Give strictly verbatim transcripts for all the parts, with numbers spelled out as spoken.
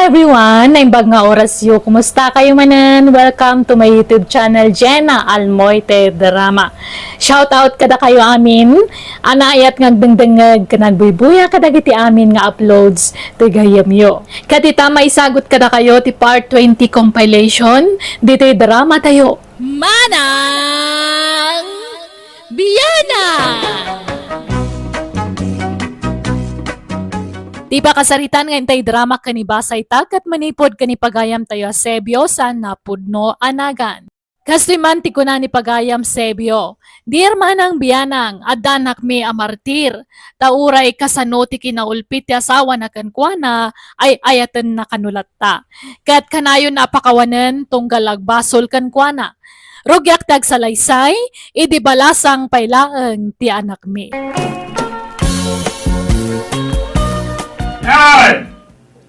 Everyone, naimbag nga orasyo. Kumusta kayo manen? Welcome to my YouTube channel, Jenna Almoite Drama. Shout out kada kayo amin. Anaayat nga agdengdengngeg ken agbuybuya kadagiti amin nga uploads ti gayyemyo. Ket ita, maisagut kada kayo ti part twenty compilation ditoy drama tayo. Manang Biana! Ti pakasaritan nga intay drama ken ibasa ita ket manipud ken ni pagayam tayo a Sebio saan a pudno a nagan. Kastoy man ti kuna ni pagayam Sebio, "Dear Manang Bianang, adda anakmi a martir, ta uray kasano ti kinaulpit ti asawana kenkuana, ay-ayatenna kano latta. Ket kanayon a pakawanen tunggal agbasol kenkuana. Rugiak ti agsalaysay, idi balasang pay laeng ti anakmi." Ay!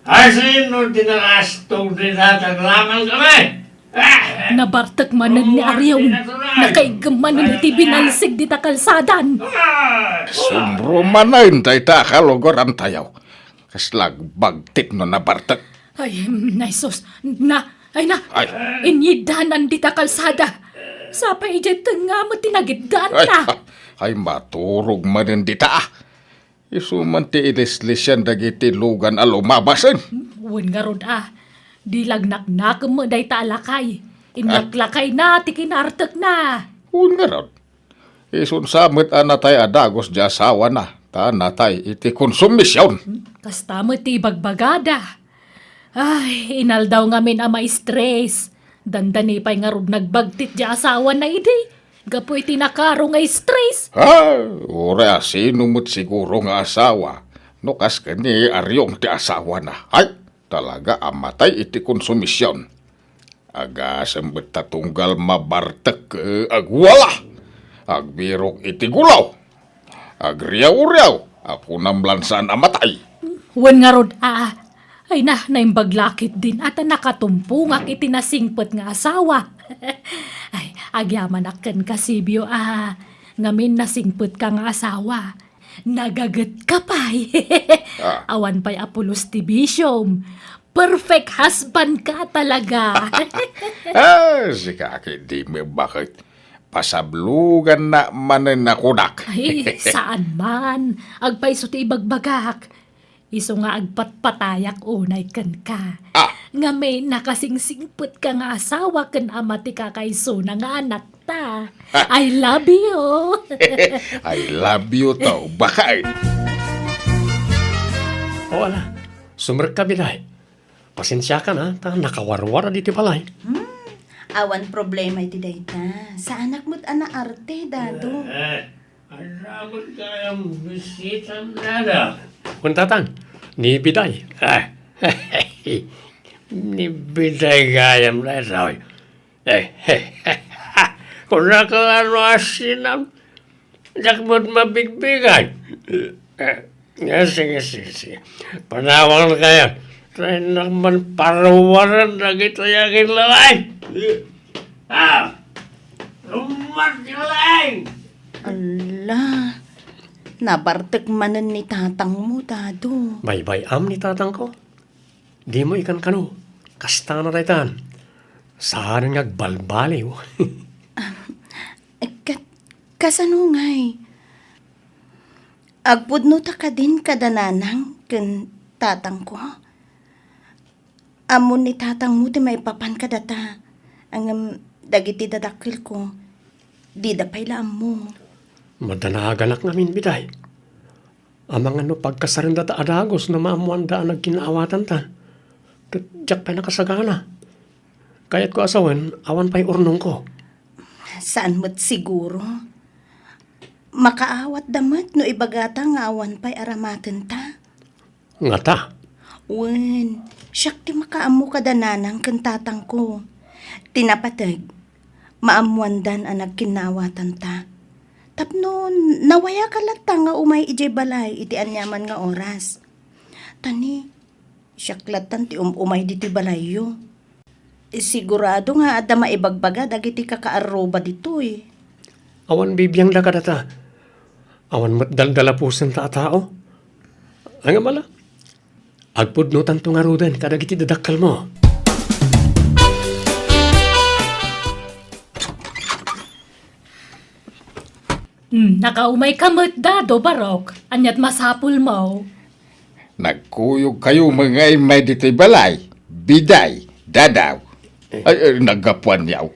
Ay, sino ti nakastog dita? Taglaman kami! Ah! Nabartek manen ni Arion. Nakaiggem manen iti binalsig dita kalsadan. Ah! Sumbro manen dayta a kalugarantayo. Kasla agbagtit no nabartek. Ay, mm, ay sus. Na, ay na. Ay. Inyiddanan dita kalsada. Sapay idiay tengnga met ti nagiddaanna. Ay, ay, maturog manen dita, ah. Isu man ti ilislisian dagiti lugan a lumabasen. Wen ngarud, a. Di lagnaknakem met dayta a lakay. Inlaklakayna ti kinartekna. Wen ngarud. Isun sa met a natay a dagus di asawana, ta natay iti konsumision. Hmm, kasta met ti ibagbagada. Ay, inaldaw ngamin a maistres. Dandani pay ngarud nagbagtit di asawana idi. Gapu iti nakaro nga istres. Ah, uray a sino met siguro nga asawa, no kas ken ni Arion ti asawana. Ay, talaga a matay iti konsumision. Agasem met ta tunggal mabartek, eh, agwala. Agbirok iti gulaw. Agriaw-riaw. Akunam lan saan a matay. Wen ngarud, a, ay na, naimbag la ketdin a ta nakatumpongak iti nasingpet nga asawa. Ay, agyamanak kenka, Sebio, a, ngamin nasingpetka nga asawa. Nagagetka pay. Ah. Awan pay a pulos ti bisiom. Perfect husband ka talaga. Ah, sika ketdi met baket. Pasabloganna manen a kunak. Ay, saan man. Agpayso ti ibagbagak. Isu nga agpatpatayak unay kenka. Ah. Ngamin, nakasingsingpetka nga asawa ken ama ti kakaisuna nga anakta. I love you. I love you too, baket. O, ala, sumrekka, Biday. Pasensiakan, a, ta nakawarwar ditoy balay. Hmm, awan problema iti dayta. Saanak met a naarte, Dado. Eh, adda met gayam bisitam, Dada. Kun, Tatang, ni Biday. Ah, ni Biday gayam daytoy. Eh, kunak la no asinam. Diak met mabigbigay. Eh, eh, sige, sige, sige. Panawankayo. Tayo man paruwaran dagitoy a kinlalay. Ah! Rumbak kinlalay! Ala, nabartek manen ni tatangmo, Dado. Baybay-am ni tatangko. Dimo ikankano. Kastana daytan. Saan nga agbalbaliw. Ket kasano ngay? Agpudno ta kadin kada nanang ken tatangko? Ammon ni tatangmo ti maipapan kadata. Ngem dagiti dadakkelko, dida pay la ammo. Madanaganak ngamin, Biday. Amangan no pagkasarenda ta a dagus no maammoanda a nagkinnaawatanta. Ket diak pay nakasagana. Kayatko a sawen, awan pay urnongko. Saan met siguro. Makaawatda met no ibagata nga awan pay aramatenta. Ngata? Wen, siak ti makaammo kada nanang ken tatangko. Ti napateg, maammoandan a nagkinnaawatanta. Tapno nawayaka latta nga umay idiay balay iti aniaman nga oras. Ta ni, siak lattan ti um-umay ditoy balayyo. Sigurado nga adda maibagbaga dagiti kakaarruba ditoy. Awan bibiangda kadata. Awan met daldalapusenta a tao. Ngem ala, Agpudnotanto ngaruden kadagiti dadakkelmo. Hmm, nakaumayka met, Dado, Barok. Aniat masapulmo? Nagkuyogkayo met nga immay ditoy balay, Biday, Dadaw. Eh. Ay, ay, naggapuanyaw.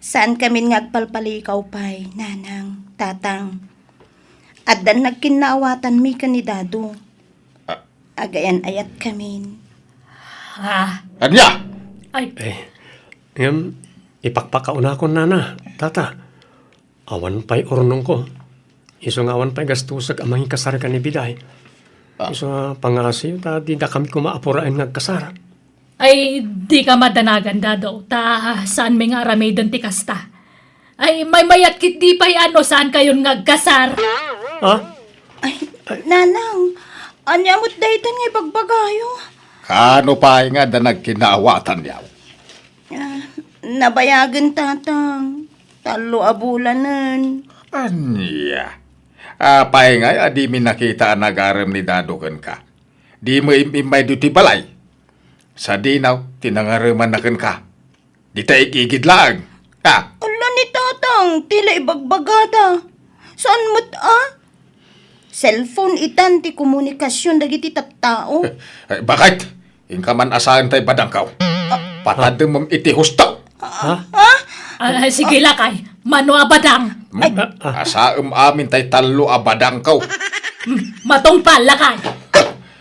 Saankamin nga agpalpalikaw pay, Nanang, Tatang. Addan nagkinnaawatanmi ken ni Dado. Ah. Agayan-ayatkamin. Ah. Ania? Ay. Eh, ngem, ipakpakaunakon, Nana, Tata. Awan pay urnongko. Isu nga awan pay gastusek a mangikasar ken ni Biday. Ah. Isu nga pangngaasim ta didakami koma a puraen nga agkasar. Ay, dika madanagan, Dado, ta saanmi nga aramiden ti kasta. Ay, maymayat ketdi pay a no saankayon nga agkasar. Ha? Ay, Nanang, ania met daytan nga ibagbagayo? Kaano pay nga adda nagkinnaawatanyaw? Ah, nabayagen, Tatang. Tallo a bulanen. Ania? Apay ngay a dimi nakita a nagarem ni Dado kenka? Dimo im-immay ditoy balay? Sadino ti nangaremanna kenka? Dita igigid laeng. Ah. Ala ni Tatang, ti la ibagbagada. Saan met a? Cellphone itan ti komunikasion dagiti tattao. Eh, bakit? Inka man asaen tay badangko. Ah. Patademem iti husto. Ha? Ah, ah, sige, lakay. Mano a badang? Hmm? Ay. Ah, ah. Asaem amin tay tallo a badangko. Hmm, matungpal, lakay.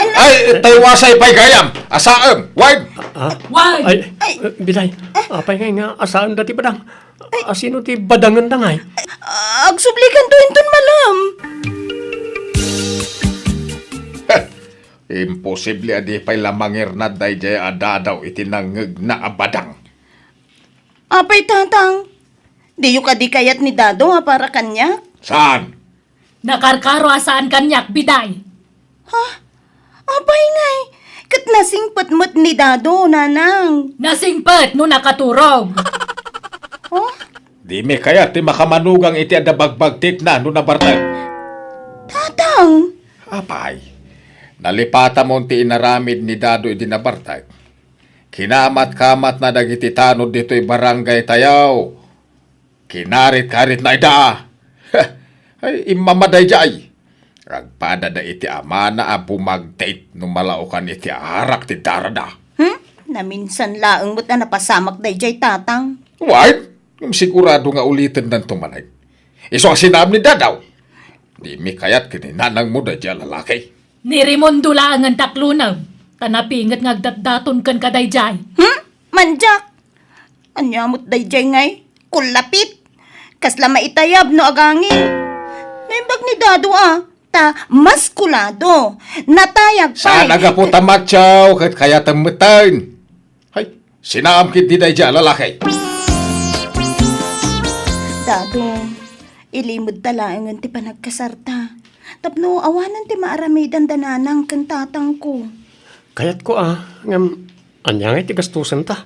Ay, tay wasay pay gayam. Asaem, wine. Ah? Wine. Ay, ay. Eh, Biday, apay ngay nga asaen dati badang? Ay. Asino ti badangen da ngay? Ah, agsublikanto inton malem. Imposible a di pay la mangirnad daydiay a Dadaw iti nangngegna a badang. Apay, Tatang? Diyo kadi kayat ni Dado a para kaniak? Saan? Nakarkaro a saan kaniak, Biday. Ha? Apay ngay, ket nasingpet met ni Dado, Nanang. Nasingpet no nakaturog. Oh? Dimi kayat ti makamanugang iti adda bagbagtikna no nabartek. Tatang! Apay, nalipatamon ti inaramid ni Dado idi nabartek. Kinamat-kamatna dagiti tanod ditoy barangay tayo. Kinarit-karitna ida. Ay, immama daydiay. Agpadada iti amana a bumagtit no malaokan iti arak ti darada. Hmm? Naminsan laeng met a napasamak daydiay, Tatang. Wait, sigurado nga ulitennanto manen. Isu a sinaam ni Dadaw. Dimi kayat ken ni nanangmo daydiay a lalaki. Ni Raimundo laengen taklonem, ta napinget nga agdatdaton ken kadaydiay. Hmm? Mandiak! Ania met daydiay ngay? Kullapit! Kasla maitayab no agangin. Naimbag ni Dado a, ta maskulado. Natayag pay. Saan a gapu ta macho ket kayatem metten. Hay, sinaam ketdi daydiay a lalaki. Dado, ilimedta laengen ti panagkasarta. Tapno awanen ti maaramidanda nanang ken tatangko. Kayatko a, ngem ania ngay ti gastosenta?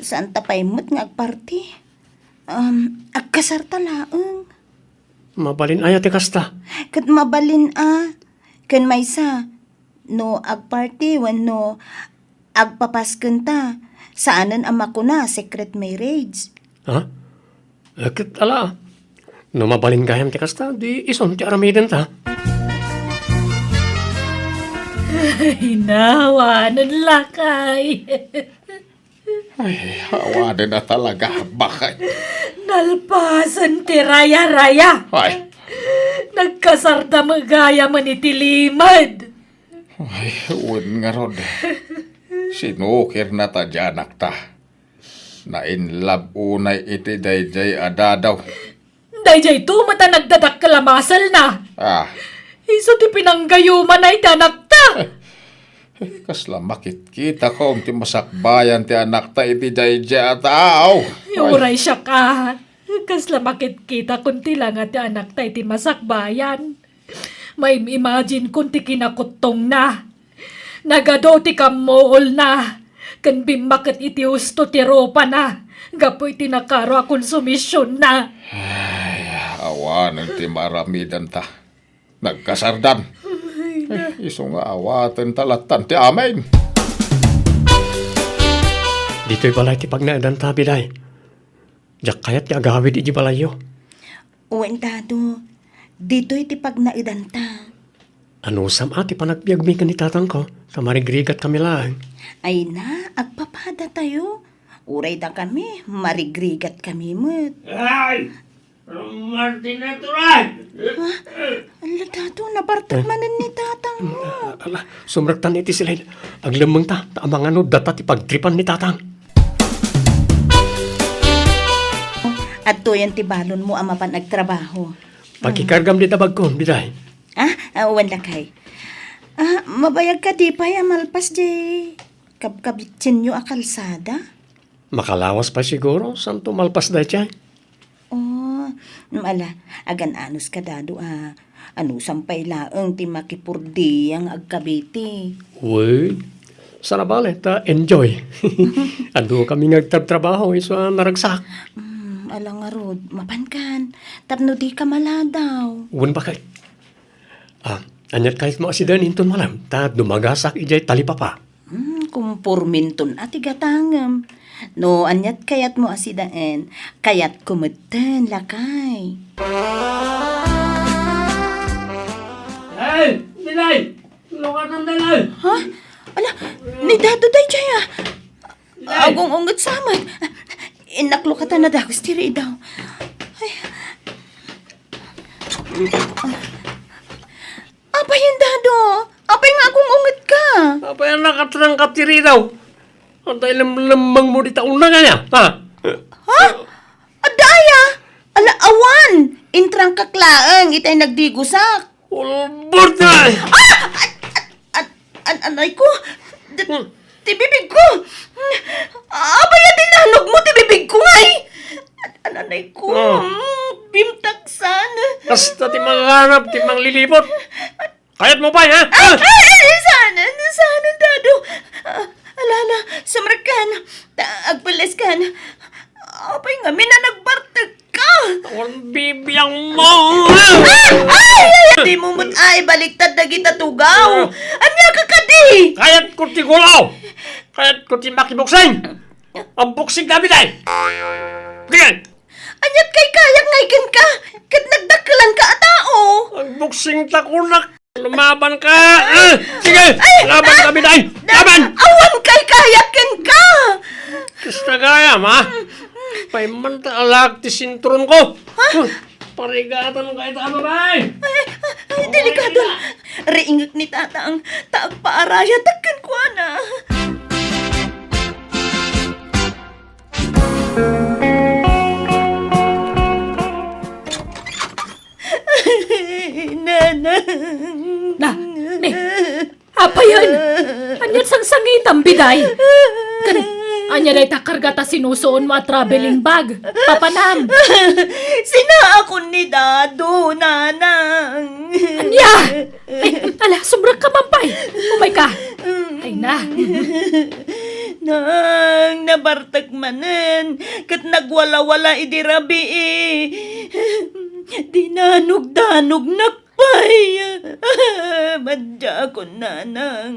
Saanta pay met nga agparti. Um, agkasarta laeng. Mabalin aya ti kasta? Ket mabalin a. Ken maysa, no agparti wenno agpapaskenta, saanen a makuna a secret marriage. Ha? Eh, ket ala, no mabalin gayam ti kasta, di isun ti aramidenta. Ay, nawanen lakay. Ay, awanen a talaga, bakit? Nalpasen ti raya-raya. Ay. Nagkasarda met gayamen iti limed. Ay, wen ngarud. Sinukirna ta di anakta. Na-in love unay iti daydiay a Dadaw. Daydiay to met a nagdadakkel a maselna. Ah. Isu ti pinanggayumanna iti anakta. Kasla makitkitakon ti masakbayan ti anakta iti daydiay a tao. Ay. Uray siak a. Kasla makitkitakon ti langa ti anakta iti masakbayan. Maim-imagine kon ti kinakutongna. Nagadu ti kammuolna, ken bimmaket iti husto ti rupana gapu iti nakaro a konsumisionna. Ay, awanen ti maaramidanta. Nagkasardan. Eh, isu nga awaten ta lattan ti amin. Ditoy balay ti pagnaedanta, Biday. Diak kayat ti agawid iti balayyo. Wen, Dado, ditoy ti pagnaedanta. Anusam a ti panagbiagmi ken ni tatangko, ta marigrigat kami laeng. Ay na, agpapadatayo. Uray dakami, marigrigat kami met. Ay! Martina turay! Ha? Ala, Dado, nabartek manen ni tatangmo. Ala, sumrektan iti silid. Aglemmengta, ta amangan no data ti pagtripan ni tatang. Adtoyen ti balonmo a mapan agtrabaho. Pakikargam di tabagko, Biday. Ah, ah, wen lakay. Ah, mabayag kadi pay a malpas di kabkabitsenyo a kalsada? Makalawas pay siguro, santo malpas daytoy. Oh, ala, agan-anos ka, Dado, a. Anusam pay laeng ti makipurdiang agkabiti. Wen, saan a bale, ta enjoy. Adu kami nga agtrabtrabaho, isu a naragsak. Hmm, ala ngarud, mapankan, tapno dika maladaw. Wen, bakit? Ah, aniat kayatmo a sidaen inton malem, ta dumagasak idiay talipapa. Hmm, kumporminton a ti gatangem. No aniat kayatmo a sidaen, kayatko metten, lakay. Ay, Dilay! Lukatan, Dilay! Ha? Ala, ni Dado daytoy, ah. Dilay! Agung-unget sa met. Innak lukatan a dagus ti riidaw. Ay. Apay, Dado? Apay nga agung-unget ka? Apay a nakatrangkap ti riidaw? Anta ilemlemmengmo dita uneg aya, ha? Ha? Adda aya? Ala, awan! Intrangkak laeng itay nagdigusak. Ulbod na! Ah! At, at, at, an-, anay ko! D- Hmm. Ti bibig ko! Apay a dinanogmo ti bibig ko, ngay? An-, ananay ko. Oh. Mm, bimtaksan. Kasta ti manganap, ti manglilibot. Kayatmo pay, ha? Ay, ay, ay, saan, saan, Dado? Ah, ala, ala, sumrekkan. Ta-, agpelleskan. Apay ngamin a nagbartek ka? Awan bibiang mo! Ah! Ay, ay, ay! Dimo met ay baliktad dagita tugaw. Ah. Ania ka kadi? Kayatko ti gulaw. Kayatko ti makiboksing. Agboksing kami, day. Sige. Aniat kay kayak ngay kenka? Ket nagdakkelanka a tao. Agboksing ta kunak. Lumaban ka. Ah, sige. Ay, laban ah, kami, day. Ah, laban. Awan kay kayak kenka. Kasta gayam, ha? Payman ta alag ti sinturon ko. Ha? Huh, parigatan ka ita, babae. Ay, ay, ay, delikado. Riingek ni Tatang, ta agpaarayatak kenkuana. Nanang. Na, ni, Apayen! Ania't sangsangitam, Biday? Ken, ania dayta karga ta sinusuonmo a traveling bag? Papanam! Sinaakon ni Dado, Nanang. Ania? Ay, ala, sumrekka man pay. Umayka. Ay na. Nang, nabartek manen, ket nagwalawala idi rabii. Dinanogdanognak pay. Madiakon, Nanang.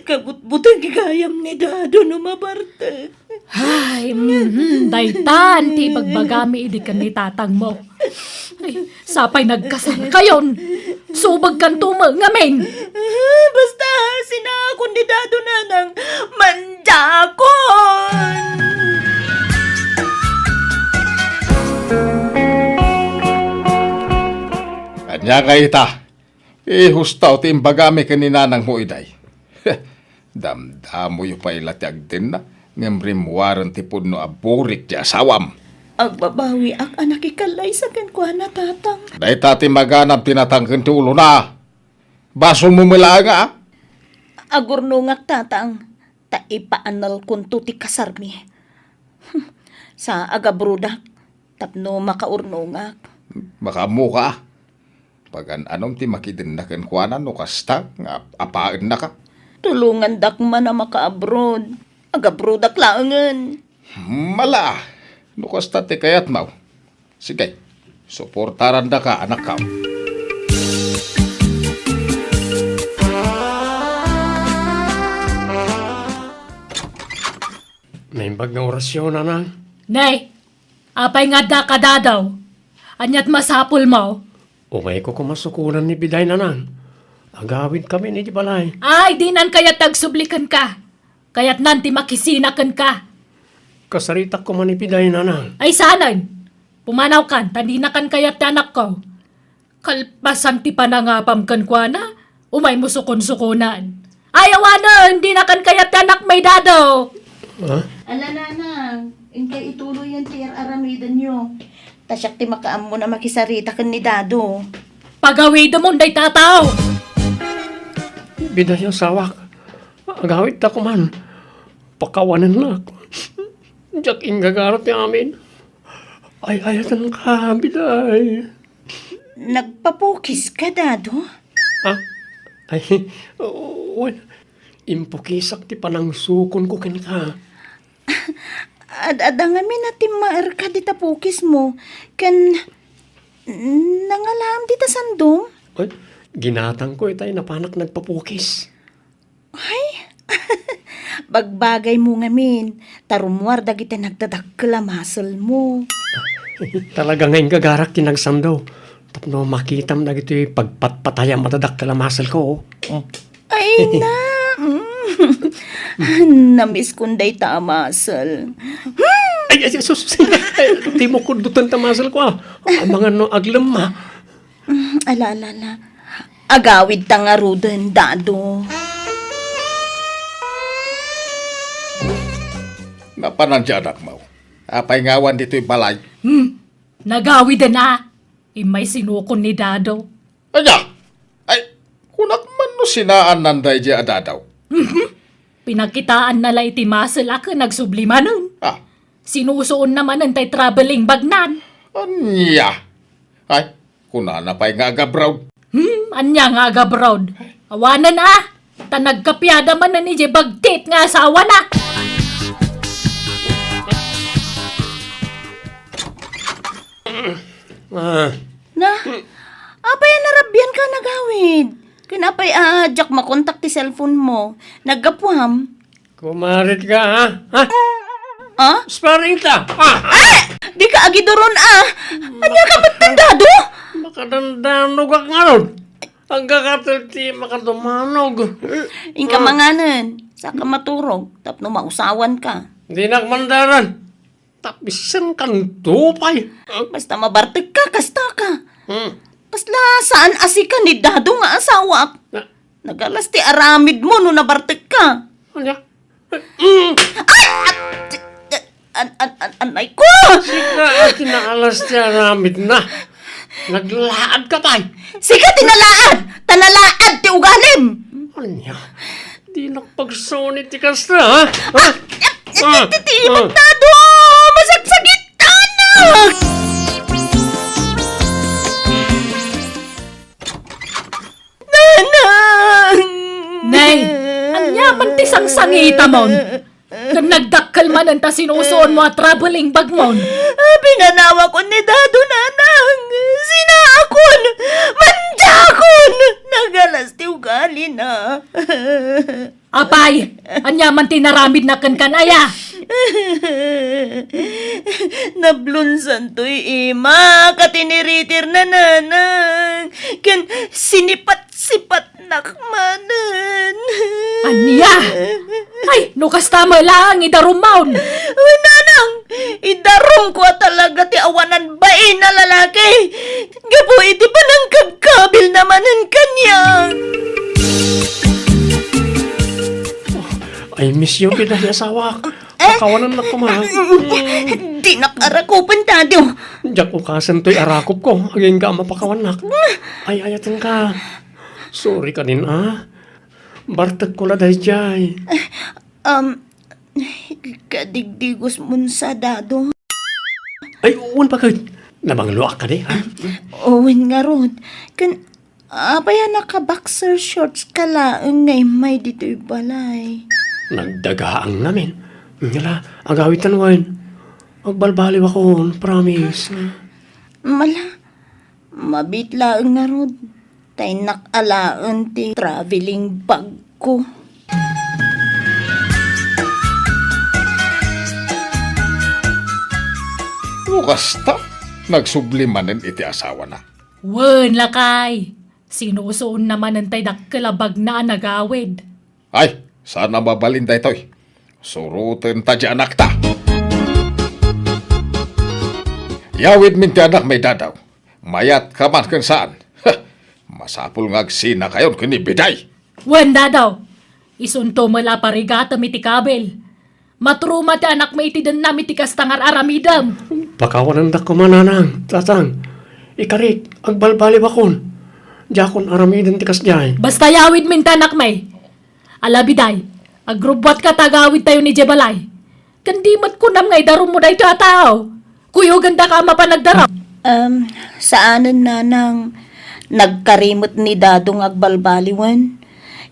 Kabutbuteng gayam ni Dado no mabartek. Ay, mhm, daytan ti ibagbagami idi ken ni tatangmo. Ay, sapay nagkasarkayon. Subagkanto met ngamin. Basta, sinaakon ni Dado, Nanang. Madiakon! Ania nga ita? Ihustaw ti imbagami ken ni nanangmo, Iday. Damdamoyo pay la ti agdenna, ngem rimmuaren ti pudno a burik ti asawam. Agbabawiak a nakikallaysa kenkuana, Tatang. Dayta ti maganab ti natangken ti ulona. Basolmo met laeng, a? Agurnongak, Tatang, ta ipaanelkonto ti kasarmi. Sa agabrodak tapno makaurnongak. Makaammoka, a? Pagan-anom ti makidenna kenkuana no kasta nga ap-, apaennaka? Tulongandak man a makaabroad. Agabrodak laengen. Mala, no kasta ti kayatmo. Sige, suportarandaka, anakko. Imbag nga orasyon, Nanang. Nay, apay nga adda ka, Dado? Aniat masapulmo? Umayko koma sukonan ni Biday, Nanang. Agawidkamin idiay balay. Ay, dinan kayat ti agsubli kenka. Kayatnan ti makisina kenka. Kasaritak koma ni Biday, Nanang. Ay, saanen. Pumanawkan, ta dinakan kayat ti anakko. Kalpasan ti panangapam kenkuana, umaymo sukonsukonan. Ay, awanen, dinakan kayat ti anakmi, Dado. Ha? Ala, Nanang, inkay ituloyen ti ar-aramidenyo. Ta siak ti makaammon a makisarita ken ni Dado. Pagawidemon dayta a tao. Biday, asawak. Agawidta koman. Pakawanennak. Diak inggagara ti amin. Ay-ayatenka, Biday. Nagpapukiska, Dado? Ha? Ay, wen, impukisak ti panangsukonko kenka. Ad-adda ngamin a timmaerka dita pukismo, ken nangalaam dita sandom? Ay, ginatangko itay napanak nagpapukis. Ay, bagbagaymo ngamin, ta rummuar dagiti nagdadakkel a muscle-mo. Talaga nga inggagarak ti nagsando tapno makitam dagitoy pagpatpatayam a dadakkel a muscle-ko. Ay, na, mm. Namiskon dayta a muscle. Ay, ay, sus, sus, ay, di mo kudutan ta muscle-ko, ah. Amangan no aglemma. Mm, ala, ala, ala. Agawidta ngaruden, Dado. Napanan ti anakmo. Apay nga awan ditoy balay? Hmm, nagawiden a. Immay sinukon ni Dado. Ania? Ay, kunak man no sinaannan daydiay a Dado. Mhm. Pinakitaanna la iti muscle a ken agsubli manen. Ah. Sinusuonna manen tay traveling bagnan. Ania? Ay, kunana pay nga agabroad. Hmm, ania nga agabroad? Awanen a, ta nagkapiada manen idiay bagtit nga asawana. Ah. Na, apay a narabianka a nagawid? Ken apay a diak makontak ti cellphone-mo? Naggapuam? Kumarit ka, ha? Ha? Ah? Sparring ta, ha? Ah! Dika agiduron, ah! Ania ka met, Dado? Makadandanogak ngarud. Agkakatel ti makadumanog. Inka manganen, saka maturog, tapno mausawanka. Dinak mandaran. Tapisenkanto pay. Basta mabartekka, kastaka. Hmm. Kasla saan a sika ni Dado nga asawak. Na- Nagalas ti aramidmo no nabartekka. Ania? Mm. Ay! At-, an, an, an, anay ko! Sika a ti naalas ti aramidna. Naglaadka pay. Sika ti nalaad! Ta nalaad ti ugalim! Ania? Dinak pagsuni ti kasta, ha? Ha? Ah, ah, ah. Titimak, Dado! Masagsagitanak! Nanang! Nay, ania man ti sangsangitamon? Ken nagdakkel manen ta sinusuonmo a traveling bagmon. Pinanawakon ni Dado, Nanang. Sinaakon! Mandiakon! Nagalas ti ugalina. Apay, ania man ti naramidna kenka, aya? Nablonsantoy imak a tiniritirna, Nanang, ken sinipat-sipatnak manen. Ania? Ay, no kasta met laeng, idarumon. Wen, Nanang, idarumko a talaga ti awanan bain a lalaki. Gapu iti panangkabkabilna manen kaniak. I miss you, Biday, asawak. Eh? Pakawanennak koma. Dinak arakupen, Dado. Diak ukasen toy arakupko, agingga a mapakawannak. Ay-ayatenka. Sorry kadin, ah. Bartekko la daydiay. Um, kadigdigos mon sa, Dado. Ay, wen paket. Nabangloak kadi, ha? Wen ngarud. Ken, apay a naka-boxer shorts ka laeng nga immay ditoy balay? Nagdagaang ngamin. Ngala, agawidtan wen. Agbalbaliwakon, promise. Mala, mabiit laeng ngarud. Ta innak alaen ti traveling bag ko. No kasta, nagsubli manen iti asawana. Wen, lakay. Sinusuonna manen tay dakkel a bagna a nagawid. Ay, saan a mabalin daytoy. Surotenta ti anakta. Yawidmin ti anakmi, Dadaw. Mayatka man ken saan. Heh, masapul nga agsinakayon ken ni Biday. Wen, Dadaw. Isunto met la parigatem iti kabil. Maturuma ti anakmi iti dennam iti kasta nga ar-aramidem. Pakawanendak koma, nanang, tatang. Ikarik, agbalbaliwakon. Diakon aramiden ti kasdiay. Basta yawidmin ti anakmi. Ala, Biday, agrubbuatka ta agawidtayon idiay balay. Ken di met kunam nga idarummo daytoy a tao. Kuyogandaka a mapan agdarum. Em, saanen, nanang, nagkari met ni Dado nga agbalbaliwen.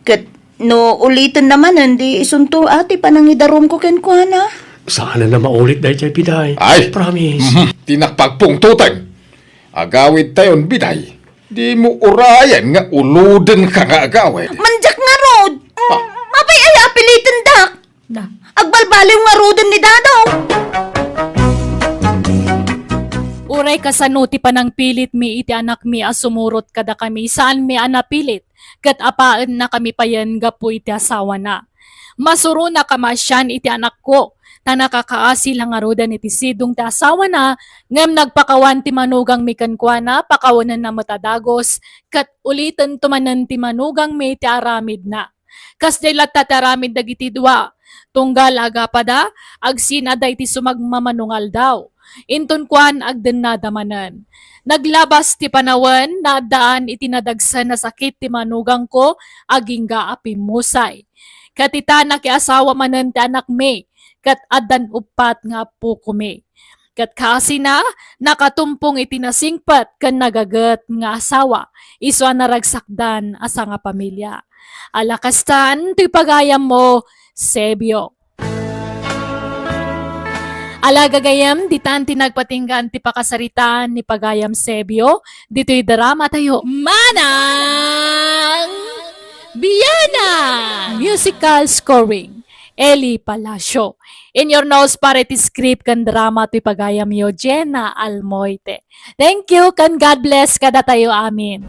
Ket no ulitenna manen, di isunto a ti panangidarumko kenkuana. Saanen a maulit daytoy, Biday. Ay! Promise. Mhm. Ti nakpagpungtoten. Agawidtayon, Biday. Dimo urayen nga ulodenka nga agawid. Mandiak ngarud. Ah. Apay aya a pilitendak? Na. Agbalbaliw ngaruden ni Dado. Uray kasano ti panangpilitmi iti anakmi a sumurot kadakami, saanmi a napilit, ket apaennakami payen gapu iti asawana. Masurona koma sian iti anakko, ta nakakaasi la ngaruden iti sidong ti asawana, ngem nagpakawan ti manugangmi kenkuana, pakawanenna met a dagus, ket ulitento manen ti manugangmi ti aramidna. Kasdiay latta ti aramid dagiti dua. Tunggal agapada, agsinada iti sumagmamano nga aldaw. Inton kuan, agdennada manen. Naglabas ti panawen, naaddaan iti nadagsen a sakit ti manugangko, agingga a pimmusay. Ket ita, nakiasawa manen ti anakmi, ket addan uppat nga appokomi. Ket kaasina, nakatumpong iti nasingpet ken nagaget nga asawa, isu a naragsakdan a sangapamilia. Ala kastan ti pagayammo, Sebio. Ala gagayem, ditan ti nagpatinggaan ti pakasaritaan ni pagayam Sebio, ditoy drama tayo, Manang Biana! Musical scoring, Eli Palacio. In your nose, para iti script ken drama toy pagayamyo, Jenna Almoite. Thank you, ken God bless kadatayo amin.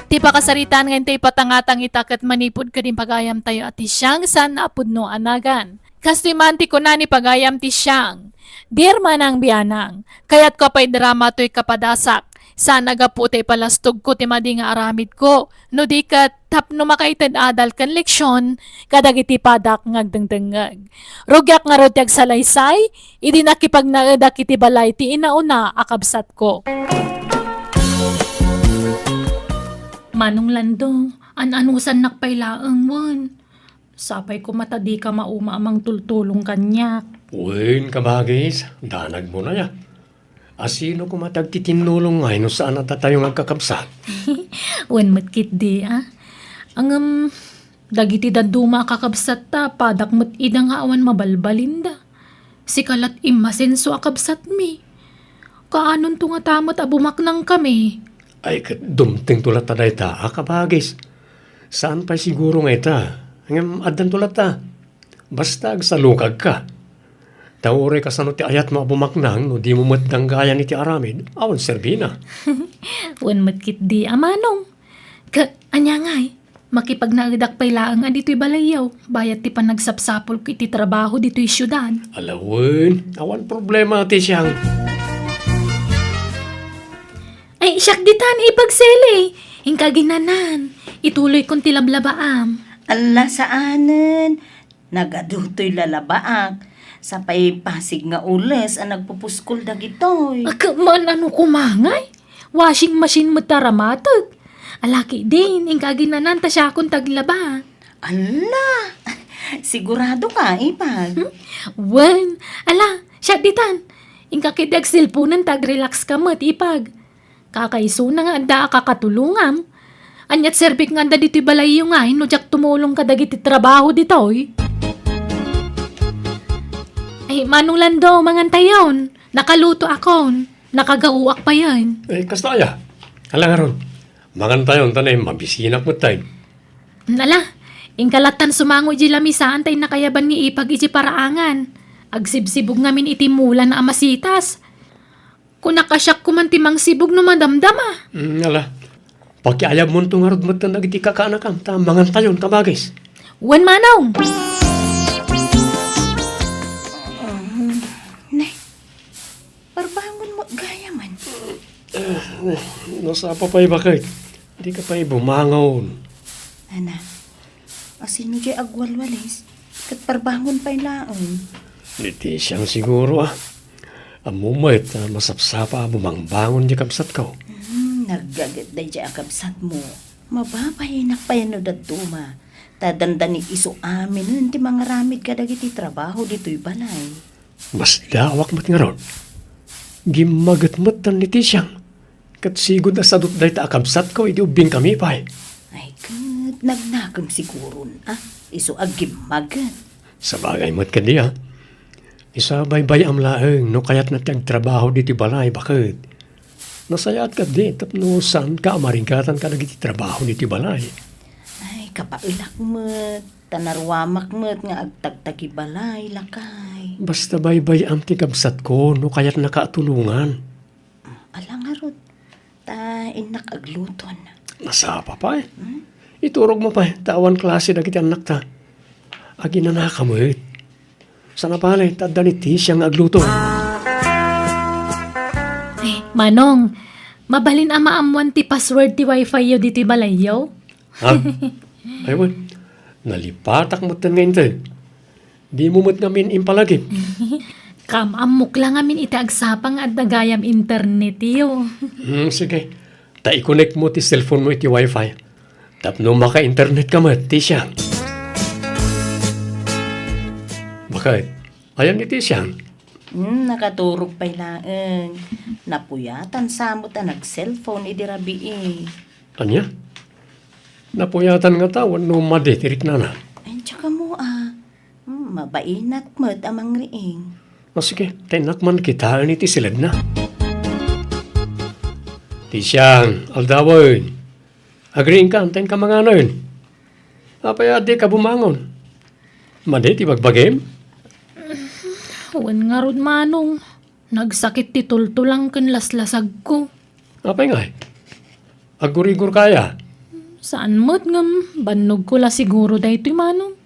Ti pakasaritaan nga intay patangatang ita ket manipud kadin pagayam tayo a ti siang saan a pudno a nagan. Kastoy man ti kuna ni pagayam ti siang, Dear Manang Bianang, kayatko a paidrama toy kapadasak. Saan a gapu ti ipalastogko ti madi nga aramidko, no di ket tapno makaited adal ken leksion kadagiti padak nga agdengdengngeg. Rugiak ngarud ti agsalaysay, idi nakipagnaedak iti balay ti inauna a kabsatko. Manong Lando, an-anusannak pay laeng wen. Sapay koma ta dika mauma a mangtultulong kaniak. Wen, kabagis, danagmo na ya. A sino koma ti agtitinnulong ngay no saan a datayo nga agkakabsat? Wen met ketdi a. Ngem, dagiti dadduma a kakabsatta, padak met ida nga awan mabalbalinda. Sika lat immasenso a kabsatmi. Kaanonto ngata met a bumaknangkami? Ay, ket dumtengto latta dayta a kabagis. Saan pay siguro nga ita, ngem addanto latta. Basta agsalukagka. Ta uray kasano ti ayatmo a bumaknang no dimo met danggayan iti aramid, awan serbina. Wen met ketdi a manong. Ka, ania ngay? Makipagnaedak pay laeng a ditoy balayyo, bayat ti panagsapsapulko iti trabaho ditoy siudad. Ala wen, awan problema ti siang. Ay, siak ditan, Ipag Sele. Inka aginanan. Ituloykon ti lablabaam. Ala, saanen. Nagadu toy lalabaak. Sapay pasig nga ules a nagpupuskol dagitoy. Agka man ano koma ngay? Washing machine met ta ramateg. Ala ketdin, inka aginanan ta siakon ti aglaba. Ala! Sigurado ka, Ipag? Hmm? Wen. Ala, siak ditan. Inka ketdi agselponen ta agrelax ka met, Ipag. Kakaisuna nga adda a kakatulongam. Ania ti serbik nga adda ditoy balayyo ngay no diak tumulong kadagiti trabaho ditoy? Ay, Manong Lando, mangantayon. Nakalutoakon. Nakagaoak payen. Eh, kasta aya? Ala ngarud. Mangantayon, ta ne, mabisinak met tay. Ala, Inka lattan sumango idiay lamisaan ta innak ayaban nga ipag idiay paraangan. Agsibsibog ngamin iti mulana a masitas. Kunak a siak koman ti mangsibog no madamdama. Mm, ala. Pakiayabmonto ngarud metten dagiti kakaanakam ta mangantayon, kabagis. Wen, Manong! Mm, nay, parbangon met gayamen. Nasapa pay, baket. Dika pay bumangon. Ana, asino diay agwalwalis? Ket parbangon pay laeng. Ni Tisiang siguro, a. Ammo met a masapsapa a bumangbangon diay kabsatko. Hmm, naggaget daydiay a kabsatmo. Mababainnak pay no dadduma. Ta dandani isu aminen ti mangaramid kadagiti trabaho ditoy balay. Masdawak met ngarud. Gimmaget metten ni Tisiang. Ket sigud a sadut dayta a kabsatko idi ubbingkami pay. Ay, ket nagnakem siguron, a? Isu a gimmaget. Sabagay met kadi, a. Isu a baybay-am laeng no kayatna ti agtrabaho ditoy balay, baket. Nasayaat kadi tapno saanka a marigatan kadagiti trabaho ditoy balay. Ay, kapaelak met, ta naruamak met nga agtagtagibalay, lakay. Basta baybay-am ti kabsatko no kayatnaka a tulongan. Ala ngarud, ta innak agluton. Nasapa pay. Hmm? Iturogmo pay, ta awan klase dagiti annakta. Aginanaka met. Sana pay, ta adda ni Tisia nga agluto. Eh, Manong, mabalin a maammoan ti password ti wifi yo ditoy balayyo? Ha? Ay, wen. Nalipatak metten nga inted. Dimo met ngamin impalagip. Kaam-ammok la ngamin iti agsapa nga adda gayam internetyo. Hmm, sige. Ta i-connect mo ti cellphone mo iti wifi. Tapno maka-internet ka met, Tisia. Baket, ayan ni Tisia? Hmm, nakaturog pay laeng. Napuyatan sa met a nag-cellphone idi rabii. Ania? Napuyatan ngata wenno madi ti riknana? Ay, diak ammo a. Hmm, mabainak met a mangriing. O sige, ta innak man kitaen iti siledna. Tisiang, aldawen. Agriingka, ta inka manganen. Apay a dika bumangon? Madi ti bagbagim? Wen ngarud, Manong. Nagsakit ti tultulang ken laslasagko. Apay ngay? Aggurigor kaya? Saan met ngem, bannogko la siguro daytoy, Manong.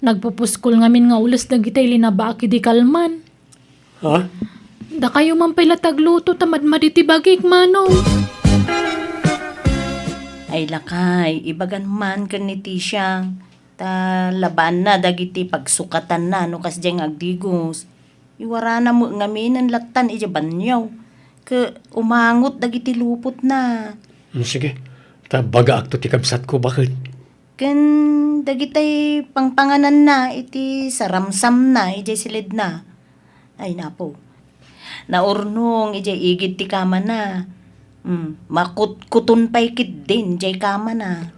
Nagpupuskol ngamin nga ules dagitay linabaak idi kalman. Ha? Dakayo man pay la ti agluto ta madmadi ti bagik, Manong. Ay lakay, ibagan man ken ni Tisiang, ta labaanna dagiti pagsukatanna no kasdiay nga agdigos. Iwarana met ngaminen lattan idiay banio, ket umangot dagiti lupotna. Mm, sige, ta bagaakto ti kabsatko, baket. Ken dagitay pangpangananna iti saramsamna idiay siledna. Ay, napo. Naurnong idiay igid ti kamana. Mm, makutkuton pay ketdin diay kamana.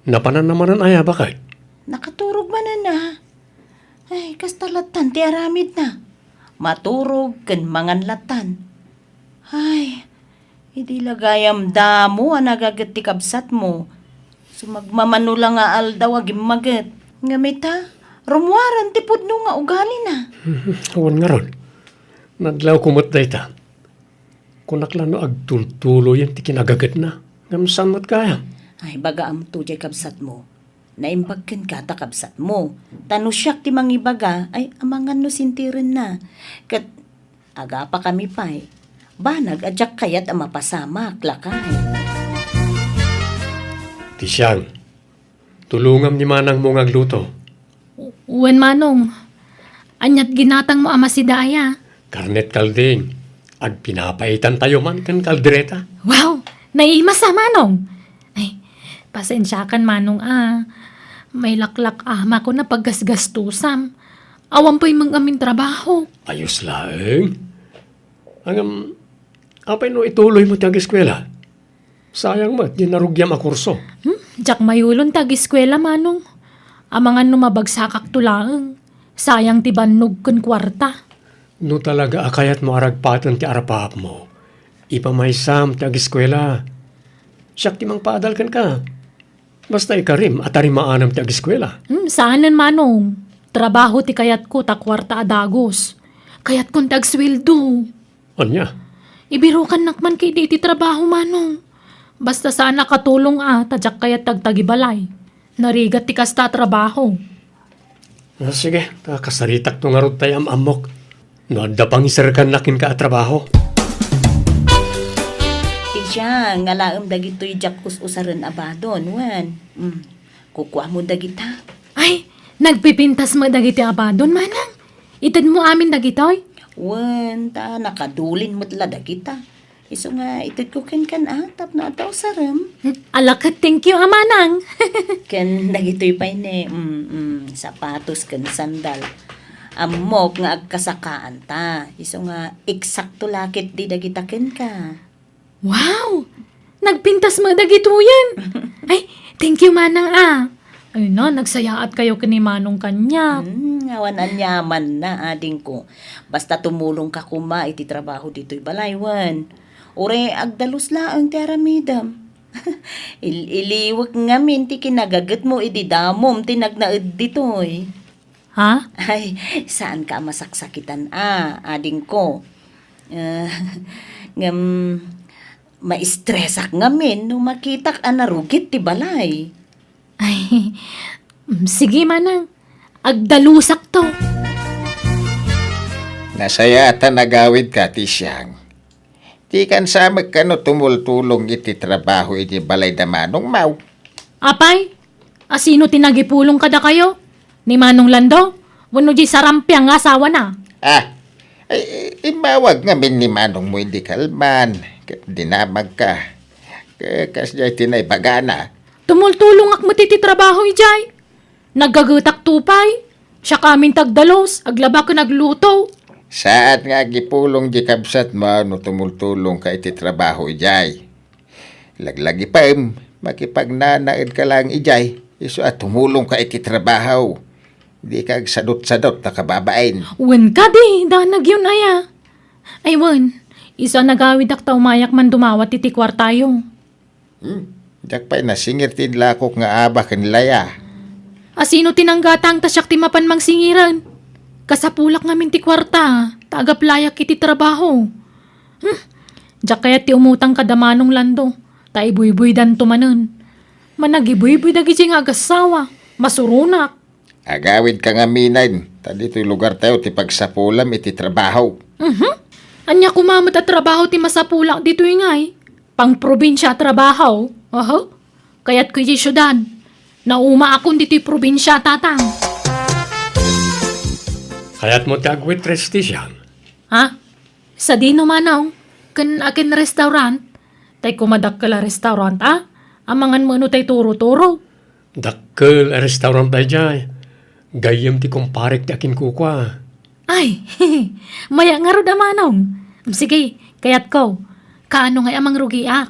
Napananna manen aya, baket? Nakaturog manen a. Ay, kasta lattan ti aramidna. Maturog ken mangan lattan. Ay, idi la gayam damo a nagaget ti kabsatmo. Sumagmamano la nga aldaw a gimmaget. Ngem ita, rummuaren ti pudno nga ugalina. Wen ngarud. Nadlawko met dayta. Kunak la no agtultuloyen ti kinagagetna. Ngem saan met gayam? Ay, bagaamto diay kabsatmo. Naimbag kenka ta kabsatmo. Ta no siak ti mangibaga, ay amangan no sintirenna. Ket agapakami pay. Banag a diak kayat a mapasamak, lakay. Tisiang, tulongam ni manangmo nga agluto. Wen, Manong. Aniat ginatangmo a masida aya? Karnet kalding. Agpinapaitantayo man ken kaldereta. Wow! Naimas a, Manong! Ay, pasensiakan, Manong, a. Mailaklak-amako a paggasgastusam. Awan pay manggamin trabaho. Ayos laeng. Ngem, apay no ituloy mo ti ageskuela? Sayang met ti narugiam a kurso. Hmm? Diak mayulon ti ageskuela, Manong. Amangan no mabagsakakto laeng. Sayang ti bannog ken kuarta. No talaga a kayatmo a ragpaten ti arapaapmo, ipamaysam ti ageskuela. Siak ti mangpaadal kenka. Basta ikarim a tarimaanam ti ageskuela. Hmm, saanen, Manong. Trabaho ti kayatko ta kuarta a dagus. Kayatkon ti agsueldo. Ania? Ibirukannak man ketdi iti trabaho, Manong. Basta saan a katulong a, ta diak kayat ti agtagibalay. Narigat ti kasta a trabaho. Ah, sige, ta kasaritakto ngarud tay am-ammok. No adda pangiserkannak kenka a trabaho. Ti siang, alaem dagitoy diak us-usaren a badon, wen. Mm. Kukuamo dagita. Ay, nagpipintas met dagiti a badon, Manang. Itedmo amin dagitoy? Wen, ta nakadulin met la dagita. Isu nga itedko kenkan a, tapno adda usarem. Hmm, ala ket thank you, a Manang. Ken dagitoy pay ne, mm, mm, sapatos ken sandal. Ammok nga agkasakaanta. Isu nga eksakto la ketdi dagita kenka. Wow! Nagpintas met dagitoyen. Ay, thank you, Manang, a. Ay na, nagsayaat kayo ken ni Manong kaniak. Hmm, awan aniamanna, adingko. Basta tumulongka koma iti trabaho ditoy balay, wen. Uray agdalus laeng ti aramidem. Il-iliwek ngamin ti kinagagetmo idi damom ti nagnaed ditoy. Ha? Ay, saanka a masaksakitan a, adingko. Eh, ngem, maistresak ngamin no makitak a narugit ti balay. Ay, mm, sige, Manang. Agdalusakto. Nasayaat a nagawidka, ti siang. Dikan sa met kano tumultulong iti trabaho iti balay da Manong Mau. Apay, asino ti nagipulong kadakayo? Ni Manong Lando? Wenno di sarampiang nga asawana? Ah, ay, immawag ngamin ni Manong Mau idi kalman, ket dinamagka. Ka-, kasdiay ti naibagana. Tumultulongak met iti trabaho idiay. Naggagetak tupay. Siak amin ti agdalus, aglaba ken agluto. Saan nga agipulong di kabsatmo no tumultulongka iti trabaho idiay. Laglagipem, makipagnanaedka laeng idiay, isu a tumulongka iti trabaho. Dika agsadutsadut a kababain. Wen kadi, danagyon aya. Ay wen, isu a nagawidak ta umayak man dumawat iti kuartayo. Hmm, diak pay nasingir ti inlakok nga aba ken laya. Asino ti nanggatang ta siak ti mapan mangsingiran? Kasapulak ngamin ti kuarta, ta agaplayak iti trabaho. Hmm, diak kayat ti umutang kada Manong Lando, ta ibuybuydanto manen. Managibuybuy dagiti nga agassawa, masuronak. Agawidka ngaminen, ta ditoy lugartayo ti pagsapulam iti trabaho. Mhm. Ania koma met a trabaho ti masapulak ditoy ngay? Pangprobinsia a trabaho? Aha. Kayatko iti siudad. Naumaakon ditoy probinsia, tatang. Kayatmo ti agwaitress ti siang? Ha? Sadino, Manong? Ken akin restaurant? Tay koma dakkel a restaurant, a? Amangan met no tay turo-turo. Dakkel a restaurant daydiay. Gayyem ti kumparek ti akinkukua. Ay, maya ngarud a Manong. Sige, kayatko. Kaano ngay a mangrugiak?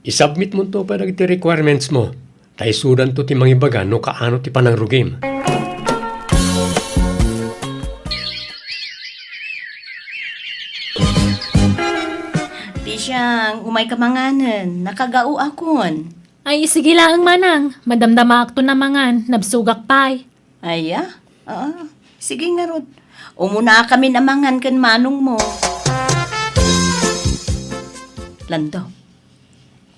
I-submit monto pay dagiti requirements mo, ta isudanto ti mangibaga no kaano ti panangrugim. Ti siang, umayka manganen, nakagaoakon. Ay, sige laeng, Manang. Madamdamaakton a mangan, nabsogak pay. Aya? Ah, sige ngarud. Umunakamin a mangan ken manongmo. Lando,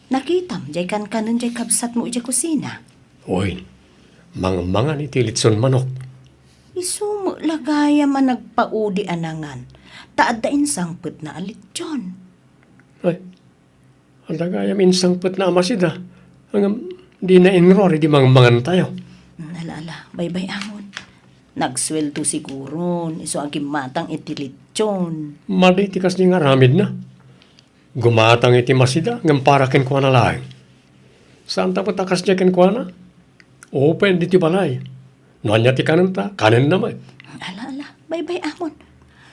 nakitam diay kankanen diay kabsatmo idiay kusina? Wen, mangmangan iti litson manok. Isu met la gayam a nagpaudi a nangan, ta adda insangpetna a litson. Ay, adda gayam insangpetna a masida, ngem dina inruar idi mangmangantayo. Hmm, ala, ala, baybay-amon. Nagsueldo siguron, isu a gimmatang iti litson. Madi ti kasdi nga aramidna. Gumatang iti masida, ngem para kenkuana laeng. Saanta met a kasdiay kenkuana? Open ditoy balay. No ania ti kanenta, kanenna met. Ala, ala, baybay-amon.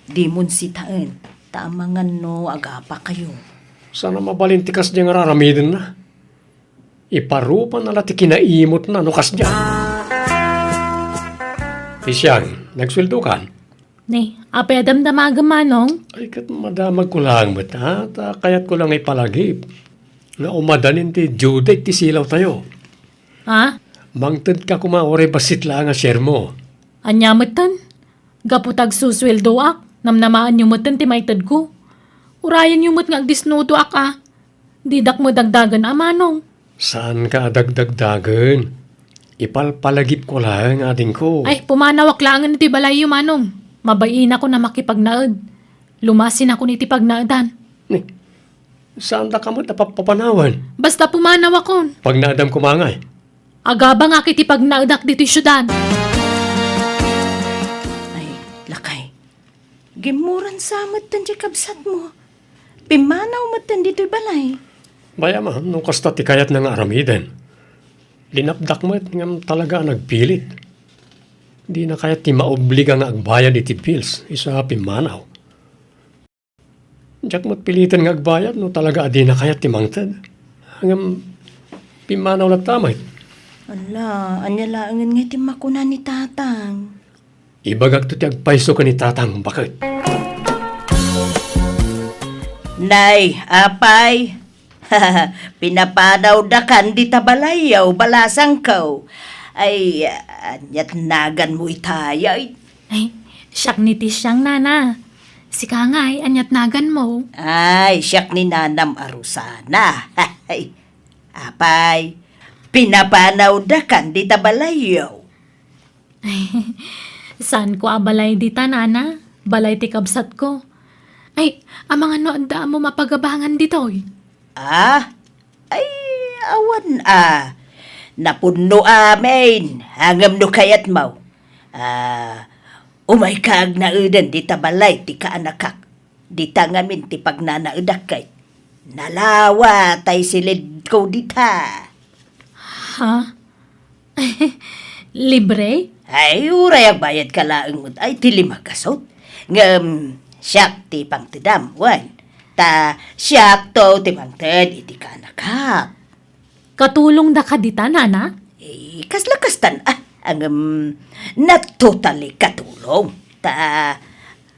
Dimon sitaen, ta amangan no agapakayo. Saan a mabalin ti kasdiay nga araramidenna? Iparupanna la ti kinaimutna no kasdiay. Ti siang, nagsueldokan? Ne, apay a damdamagem, Manong? Ay, ket madamagko laeng met, ha? Ta kayatko la nga ipalagip nga umadanin ti due date ti silawtayo. Ha? Mangtedka koma uray bassit laeng a share mo. Ania metten? Gapu ta agsusueldoak, namnamaenyo metten ti maitedko. Urayenyo met nga agdisnudoak a. Didak madagdagen a, Manong. Saanka a dagdagdagen. Ipalpalagipko laeng, adingko. Ay, pumanawak laengen iti balayyo, Manong. Mabainakon a makipagnaed. Lumasinakon iti pagnaedan. Ni, saandaka met a papapanawen? Basta pumanawakon. Pagnaedam koma ngay. Agabangak iti pagnaedak ditoy siudad. Ay, lakay. Gimmuran sa metten ti kabsatmo. Pimmanaw metten ditoy balay. Bayam a, no kasta ti kayatna nga aramiden. Linapdak met ngem talaga a nagpilit. Dina kayat ti maobliga nga agbayad iti bills, isu a pimmanaw. Diak met piliten nga agbayad no talaga a dina kayat ti mangted. Ngem pimmanaw latta met. Ala, ania laengen nga ti makuna ni Tatang? Ibagakto ti agpayso ken ni Tatang, baket. Nay, apay, pinapanawdakan dita balayyo, balasangko. Ay, aniat naganmo itay, ay? Ay, siak ni Tisyang, Nana. Sika ngay, aniat naganmo? Ay, siak ni Nanam a Rosana. Apay, pinapanawdakan dita balayyo. Saanko a balay dita, Nana. Balay ti kabsatko. Ay, amangan no adda ammom a pagabangan ditoy? Ah? Ay, awan a. Napunno amin. Ngem no kayatmo, ah, umayka agnaeden dita balay ti kaanakak. Dita ngamin ti pagnanaedak ket nalawa tay silidko dita. Ha? Libre? Ay, uray agbayadka laeng met ay ti lima gasut. Ngem siak ti pangtedam, wen. Ta siakto ti mangted iti kaanakak. Katulongdaka dita, Nana? Eh, kasla kastan, ah, ngem, na totally katulong. Ta,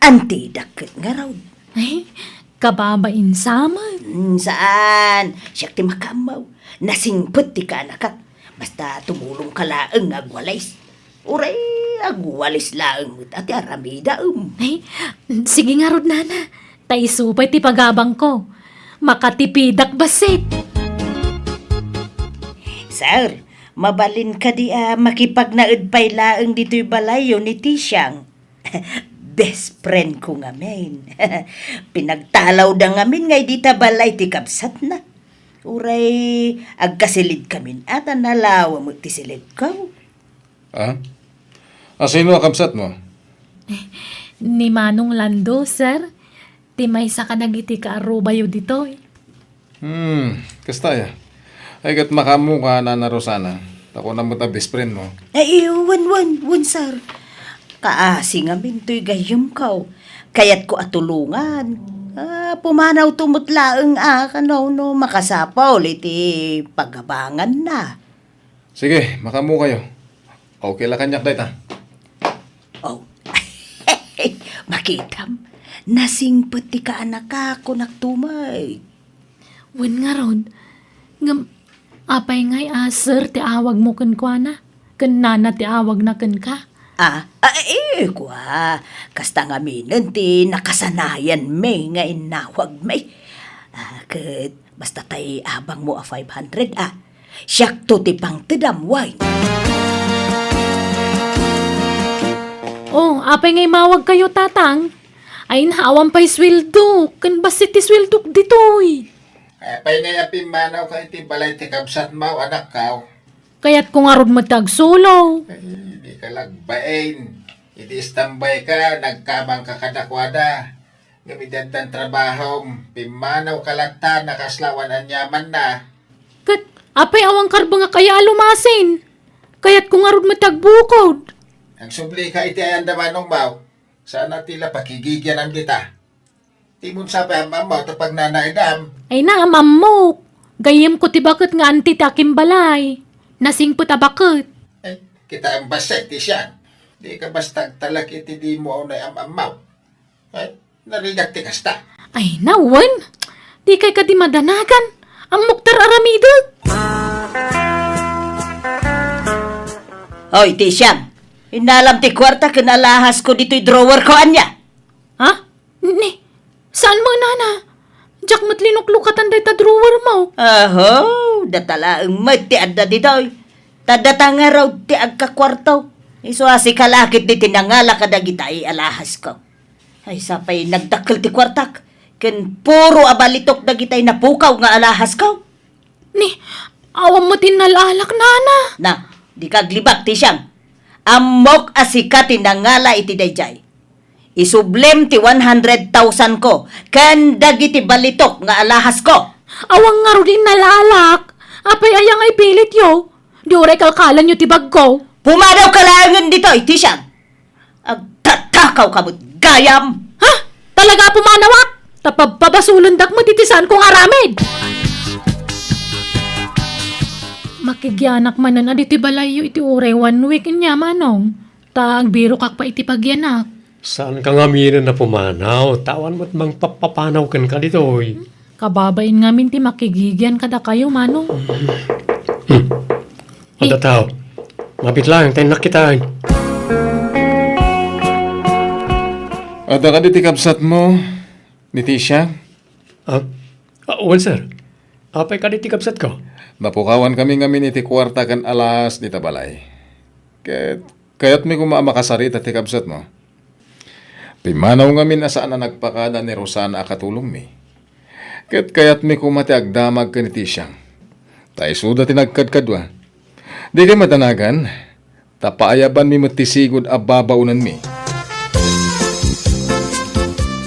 antidak ket ngarud. Ay, kababain sa met. Hmm, saan? Siak ti makaammo. Nasingpet ti kaanakak. Basta tumulongka laeng nga agwalis. Uray, agwalis laeng met a ti aramidem. Ay, sige ngarud, Nana. Ta isu pay ti pagabangko. Makatipidak bassit. Sir, mabalin kadi a makipagnaed pay laeng ditoy balayyo ni Tisyang? Best friend ko ngamin. Pinagtalawda ngamin nga idi ta balay ti kabsatna. Uray, agkasilidkamin a ta nalawa met ti silidko. Ah? A sino a kabsatmo? Ni Manong Lando, sir. Ti maysa kadagiti kaarubayo ditoy. Hmm, kasta aya. Ay, ket makaammoka, Nana Rosana. Ta kunam met a best friend mo. Ay, wen, wen, wen, sir. Kaasi ngamin toy gayyemko. Kayatko a tulongan. Ah, pumanawto met laeng a, kano no makasapul iti pagabanganna. Sige, makaammokayo. Okay la kaniak dayta. Oh. Makitam, nasingpet ti kaanakak, kunak tumay. Wen ngarud, ngem apay ngay a sir ti awagmo kenkuana, ken nana ti awagna kenka? Ah, ah, eh, kua, kasta ngaminen ti nakasanayanmi nga innawagmi. Ah, ket basta tay abangmo a five hundred, ah. Siakto ti pangtedam, wen. Oh, apay nga imawagkayo, Tatang? Ay, awan pay sueldo. Ken bassit ti sueldok ditoy. Apay nga pimmanaw ka iti balay ti kabsatmo, anakko? Kayatko ngarud met ti agsulo. Ay, dika la agbain. Iti istambay ka, nagkabang ka kadakuada. Ngem iti addan trabahom, pimmanaw ka latta, nakasla awan aniamanna. Ket, apay awan karbengak aya a lumasin? Kayatko ngarud met ti agbukod. Agsubli ka iti ayan da manong maw. Saan a ti la pakigigianam dita. Timon sa pay am-ammaw ta pagnanaedam. Ay na, am-ammok. Gayyemko ti baket nga anti ti akimbalay. Nasingpet a baket. Ay, kita ang basta iti siya. Di ka basta agtalek iti di mo unay am-ammaw. Ay, narigat ti kasta. Ay, nawen! Di kay kadi madanagan. Ammok ti ar-aramidek. Oy, Tisiang, innalam ti kuarta ken alahas ko ditoy drawer ko, ania? Ha? Ni, saan mo, nana? Diak met linuklukatan dayta drawer mo. Aho, data laeng met ti adda ditoy. Ta data ngarud ti agkakuarto. Isu a sika la ket ti nangala kadagita alahas ko. Ay, sapay nagdakkel ti kuartak. Ken puro a balitok dagitay napukaw nga alahas ko. Ni, awan met ti nala-alak, nana. Na, dika aglibak, Tisiang. Ammok a sika ti nangala iti daydiay. Isublem ti one hundred thousand ko ken dagiti balitok nga alahas ko. Awan ngarud ti nala-alak. Apay aya nga ipilityo? Di uray kalkalanyo ti bagko. Pumanawka laengen ditoy, Tisiang. Agtatakaw ka met gayam! Ha? Talaga a pumanawak? Ta pabpabasolendak met iti saanko nga aramid! Makigyanak manen a ditoy balayyo iti uray one week ania, Manong. Ta agbirokak pay iti pagyanak. Saanka ngaminen a pumanaw, ta awan met mangpappapanaw kenka ditoy. Kababain ngamin ti makigigian kadakayo, Manong. Hmm. Adda tao. Mabit laeng, ta innak kitaen. Adda kadi ti kabsatmo, ni Tisiang? Ah? Ah, wen, sir. Apay kadi ti kabsatko? Napukawan kami ngamin iti kuarta ken alahas dita balay. Ket kayatmi koma a makasarita ti kabsatmo. Pimmanaw ngamin a saan a nagpakada ni Rosana a katulongmi. Ket kayatmi koma ti agdamag ken ni Tisiang. Ta isuda ti nagkadkadua. Dikay madanagan, ta paayabanmi met ti sigud a babaonanmi.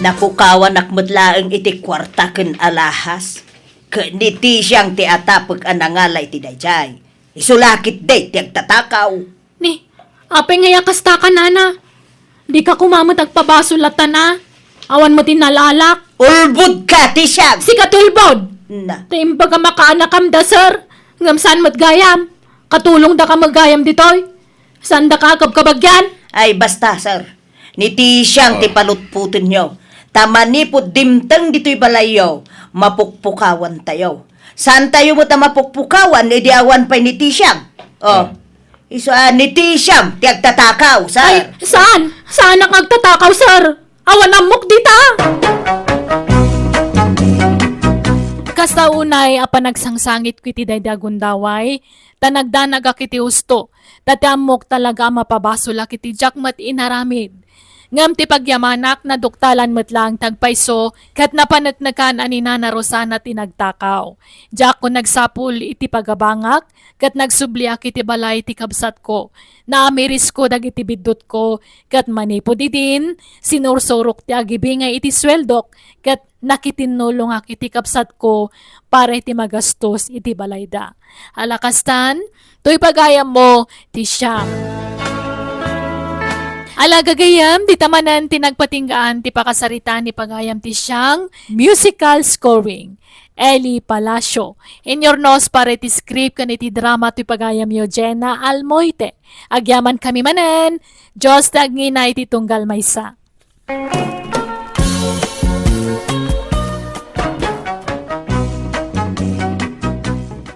Napukawanak met laeng iti kuarta ken alahas. Ket ni Tisiang ti atapek a nangala iti daydiay. Isu la ketdi ti agtatakaw. Ni, apay ngay a kasta ka, nana? Dika koma met agpabasol a tan a. Awan met ti nala-alak. Ulbod ka, Tisiang! Sika ti ulbod! Na. Ta imbag a makaanakam da, sir. Ngem saan met gayam. Katulongdaka met gayam ditoy. Saandaka a kabkabagyan. Ay, basta, sir. Ni Tisiang ti palutpotenyo. Ta manipud dimteng ditoy balayyo, mapukpukawantayo. Saantayo met a mapukpukawan idi awan pay ni Tisiang? Oh. Isu a ni Tisiang ti agtatakaw, sir. Ay, saan? Saanak nga agtatakaw, sir? Awan ammok dita! Kasta unay a panagsangsangitko iti daydi a gundaway, ta nagdanagak iti husto, ta ti ammok talaga a mapabasolak iti diak met inaramid. Ngem ti pagyamanak, naduktalan met laeng ti agpayso, ket napaneknekan a ni Nana Rosana ti nagtakaw. Diakon nagsapul iti pagabangak, ket nagsubliak iti balay ti kabsatko. Naamirisko dagiti biddutko, ket manipud idin, sinursurok ti agibingay iti sueldok, ket nakitinnulongak iti kabsatko para iti magastos iti balayda. Ala kastan, toy pagayammo, Tisiang. Ala gagayam, dita manen ti nagpatinggaan ti pakasaritaan ni pagayam Tisiang, musical scoring. Eli Palacio. Inyurnos para iti script ken iti drama ti pagayamyo, Jenna Almoite. Agyamankami manen, Dios ti agngina iti tunggal maysa.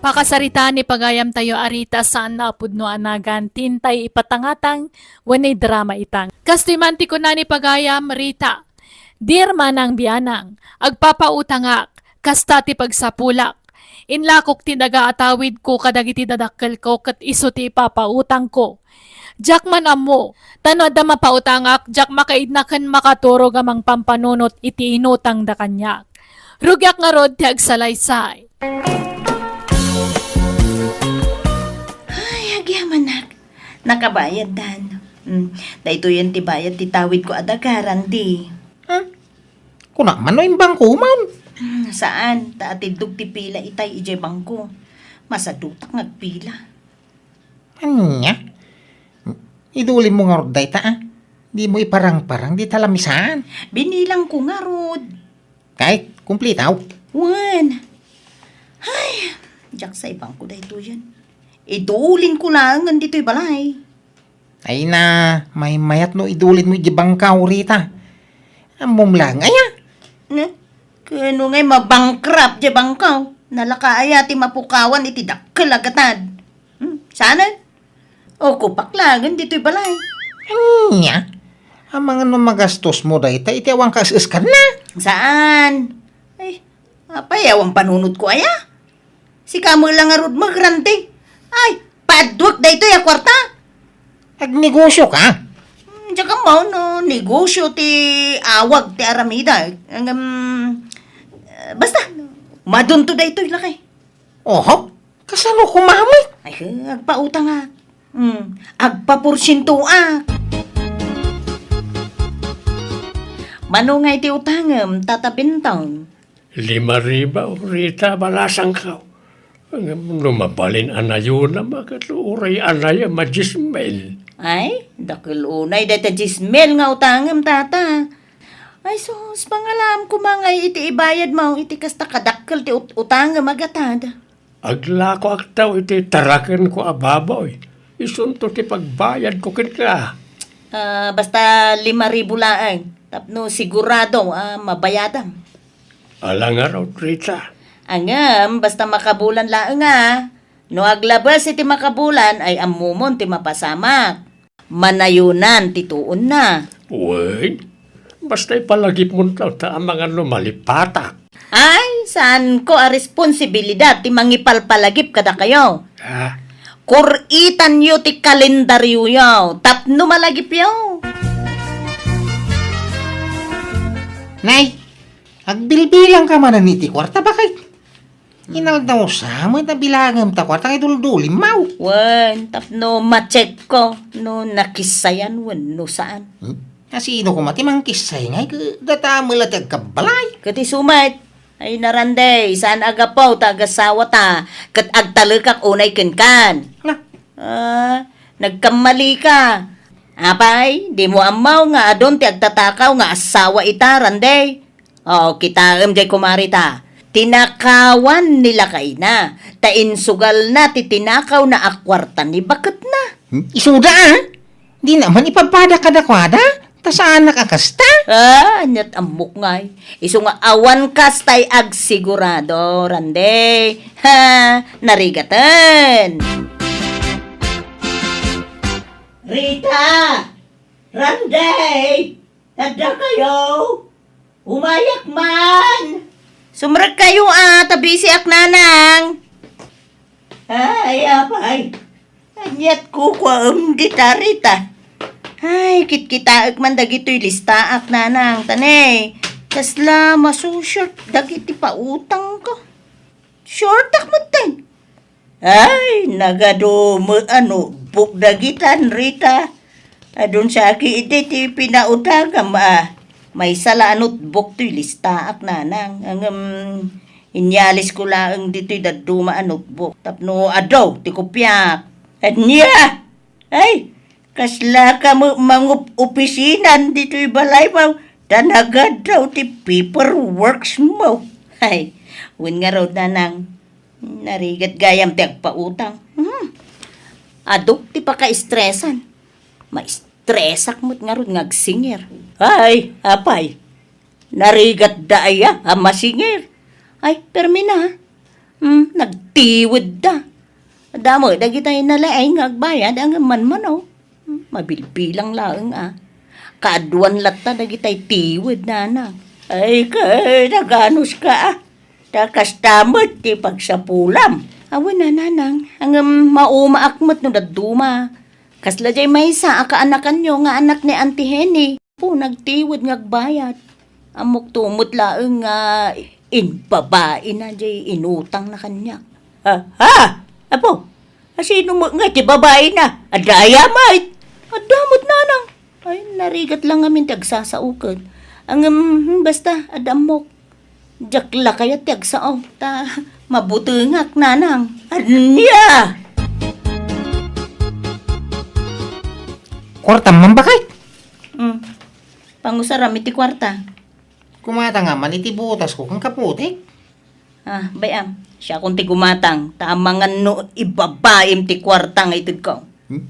Pakasaritaan ni pagayamtayo a Rita, saan a pudno a nagan, ti intay ipatangatang wenno idrama itang. Kastoy man ti kuna ni pagayam, Rita, Dear Manang Bianang, agpapautangak, kasta ti pagsapulak. Inlakok ti daga a tawidko kadagiti dadakkelko ket isu ti ipapautangko. Diak man ammo, ta no adda mapautangak, diak makaidna ken makaturog a mangpampanunot iti inutangda kaniak. Rugiak ngarud ti agsalaysay. Ay, agyamanak. Nakabayaddan. Hmm, daytoyen ti bayad ti tawidko a daga, Randy. Hmm? Kunak man no imbangko man. Hmm, saan, ta atiddog ti pila itay idiay bangko. Masadutak nga agpila. Ania? Idulinmo ngarud dayta, a? Dimo iparangparang dita lamisaan. Binilangko ngarud. Kay, kumplitaw. Wen. Ay, diak sa ibangko daytoyen. Idulinko laengen ditoy balay. Ay na, maymayat no idulinmo idiay bangkaw, Rita. Ammom laeng aya? Ne? Kano ngay mabankrupt diay bangkaw? Nalaka aya ti mapukawan iti dakkel a gatad? Hmm, saanen? O, kupak laengen ditoy balay. Ania? Amangan no magastosmo dayta iti awan kas-eskanna? Saan? Ay, apay, awan panunotko aya? Sika met la ngarud, Randy. Ay, paduek daytoy a kuarta. Agnegosioka? Hmm, diak ammo no negosio ti awag ti aramidek. Ngem, eh, basta, madunto daytoy, lakay. Oho, kasano koma met? Ay, agpautangak. Hmm, agpaporsientoak. Mano nga iti utangem, Tata Bentong? Lima ribu, Rita, balasangko. Ngem no mabalin a nayonam, ket uray anayam a diesmil. Ay, dakkel unay dayta diesmil nga utangem, Tata. Ay sus, pangalaam koma ngay iti ibayadmo iti kasta kadakkel ti ut-, utangem a gatad. Aglakoak taw iti tarakenko a baboy. Isunto ti pagbayadko kenka. Ah, basta lima ribu laeng, tapno sigurado a mabayadam. Ala ngarud, Rita. Ngem, basta makabulan laeng a. No aglabes iti makabulan, ay ammomon ti mapasamak. Manayonan ti tuonna. Wen, basta ipalagipmon ta, ta amangan no malipatak. Ay, saanko a responsibilidad ti mangipalpalagip kadakayo. Ah. Kur-itanyo ti kalendarioyo tapno malagipyo. Nay, agbilbilangka manen iti kuarta, bakit? Inaldaw sa met a bilangem ta kuarta nga iduldulimmaw. Wen, tapno ma-check ko no nakissayan wenno saan. Hmm? Asino koma ti mangkissay ngay ket data met la ti agkabbalay? Ket isu met, ay na Randy, saan a gapu ta agasawata ket agtalekak unay kenkan. Na? Ah, nagkammalika. Apay, dimo ammo nga adun ti agtatakaw nga asawa ita, Randy? O, kitaem jay, kumare ta. Tinakawan ni lakayna, ta insugalna ti tinakawna a kuarta ni baketna. Hmm? Isuda, a? Dina man ipapada kadakuada, ta saanak a kasta? Ah, ania't ammok ngay. Isu nga awan kastay agsigurado, Randy. Ha, narigaten. Rita! Randy! Adda kayo? Umayak man! Sumrekkayo a, ta busy-ak, nanang. Ay, apay. Ania't kukuaem dita, Rita? Ay, kitkitaek man dagitoy listaak, nanang. Ta ne, kasla maso-short dagiti pautangko. Shortak metten. Ay, nagadu met a notebook dagitan, Rita. Adun sa ketdi ti pinautangam a. Maysa la a notebook toy listaak, nanang. Ngem, inyalisko laeng ditoy dadduma a notebook tapno adu ti kopiak. Ania? Ay, kasla ka met mangup-opisinan ditoy balaymo, ta nagaddaw ti paperworks mo. Ay, wen ngarud, nanang, narigat gayam ti agpautang. Hmm. Adu ti pakaestresan. Maestresak met ngarud nga agsingir. Ay, apay, narigatda aya a masingir? Ay, permi na. Hmm, nagtiwedda. Damo dagitay nalaing nga agbayad, ngem manmano. Hmm, mabilbilang laeng a. Kaaduan latta dagitay tiwed, nanang. Ay, kay, naganuska a. Ta kasta met ti pagsapulam. Awan a, nanang. Ngem maumaak met no dadduma. Kasla jay maysa a kaanakanyo nga anak ni Auntie Henny. Po, nagtiwed nga agbayad. Ammok to met laeng nga imbabaina jay inutangna kaniak. Ah, ha? Apo, asino met nga ti babaina? Adda aya met? Adda met, nanang. Ay, narigat la ngamin ti agsasauken. Ngem, hmm, basta, adda ammok. Diak la kayat ti agsao, ta mabutengak, nanang. Ania? Kuartam man, bakit? Hmm. Pangusaram iti kuarta. Kumatangam man iti buotasko ken kaputik. Ah, bay-am, siakon ti gumatang, ta amangan no ibabaim ti kuarta nga itedko. Hmm?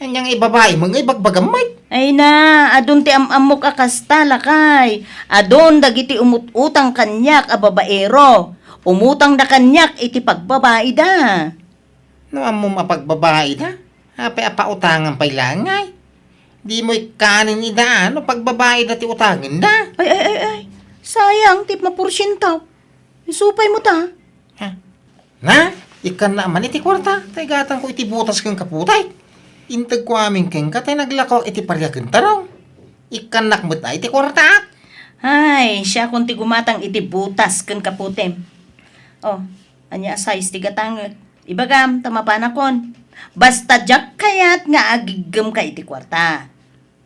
Ania nga ibabaim nga ibagbagam met? Ay na, adun ti am-ammok a kasta, lakay. Adun dagiti umut-utang kaniak a babaero. Umutangda kaniak iti pagbabaida. No ammom a pagbabaida, Apay a pautangan pay laeng ngay? Dimo ikkanen ida no pagbabaida ti utangenda. Ay, ay, ay, ay. Sayang ti maporsientaw. Isu pay met a. Ha? Na, ikkannak man iti kuarta, ta igatangko iti butas ken kaputek. Integko amin kenka, ta naglako iti pariak ken tarong. Ikkannak met a iti kuartaak. Ay, siakon ti gumatang iti butas ken kaputem. Oh, ania a size ti gatangek? Ibagam, ta mapanakon. Basta diak kayat nga agiggemka iti kuarta.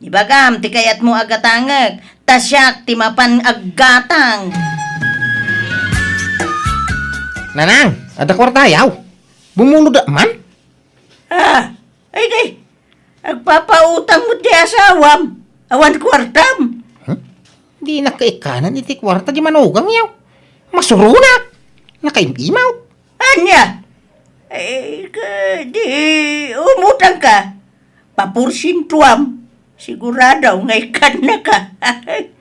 Ibagam ti kayatmo a gatangek, ta siak ti mapan aggatang. Nanang, adda kuartayaw? Bumunodak man? Ah, ay di, agpapautang met ti asawam. Awan kuartam. Hmm? Dinak ikkanen iti kuarta ti manugangyaw. Masuronak. Nakaim-imaw. Ania? Eh, ka, di, umutang ka. Paporsientuam. Sigurado nga ikkannaka.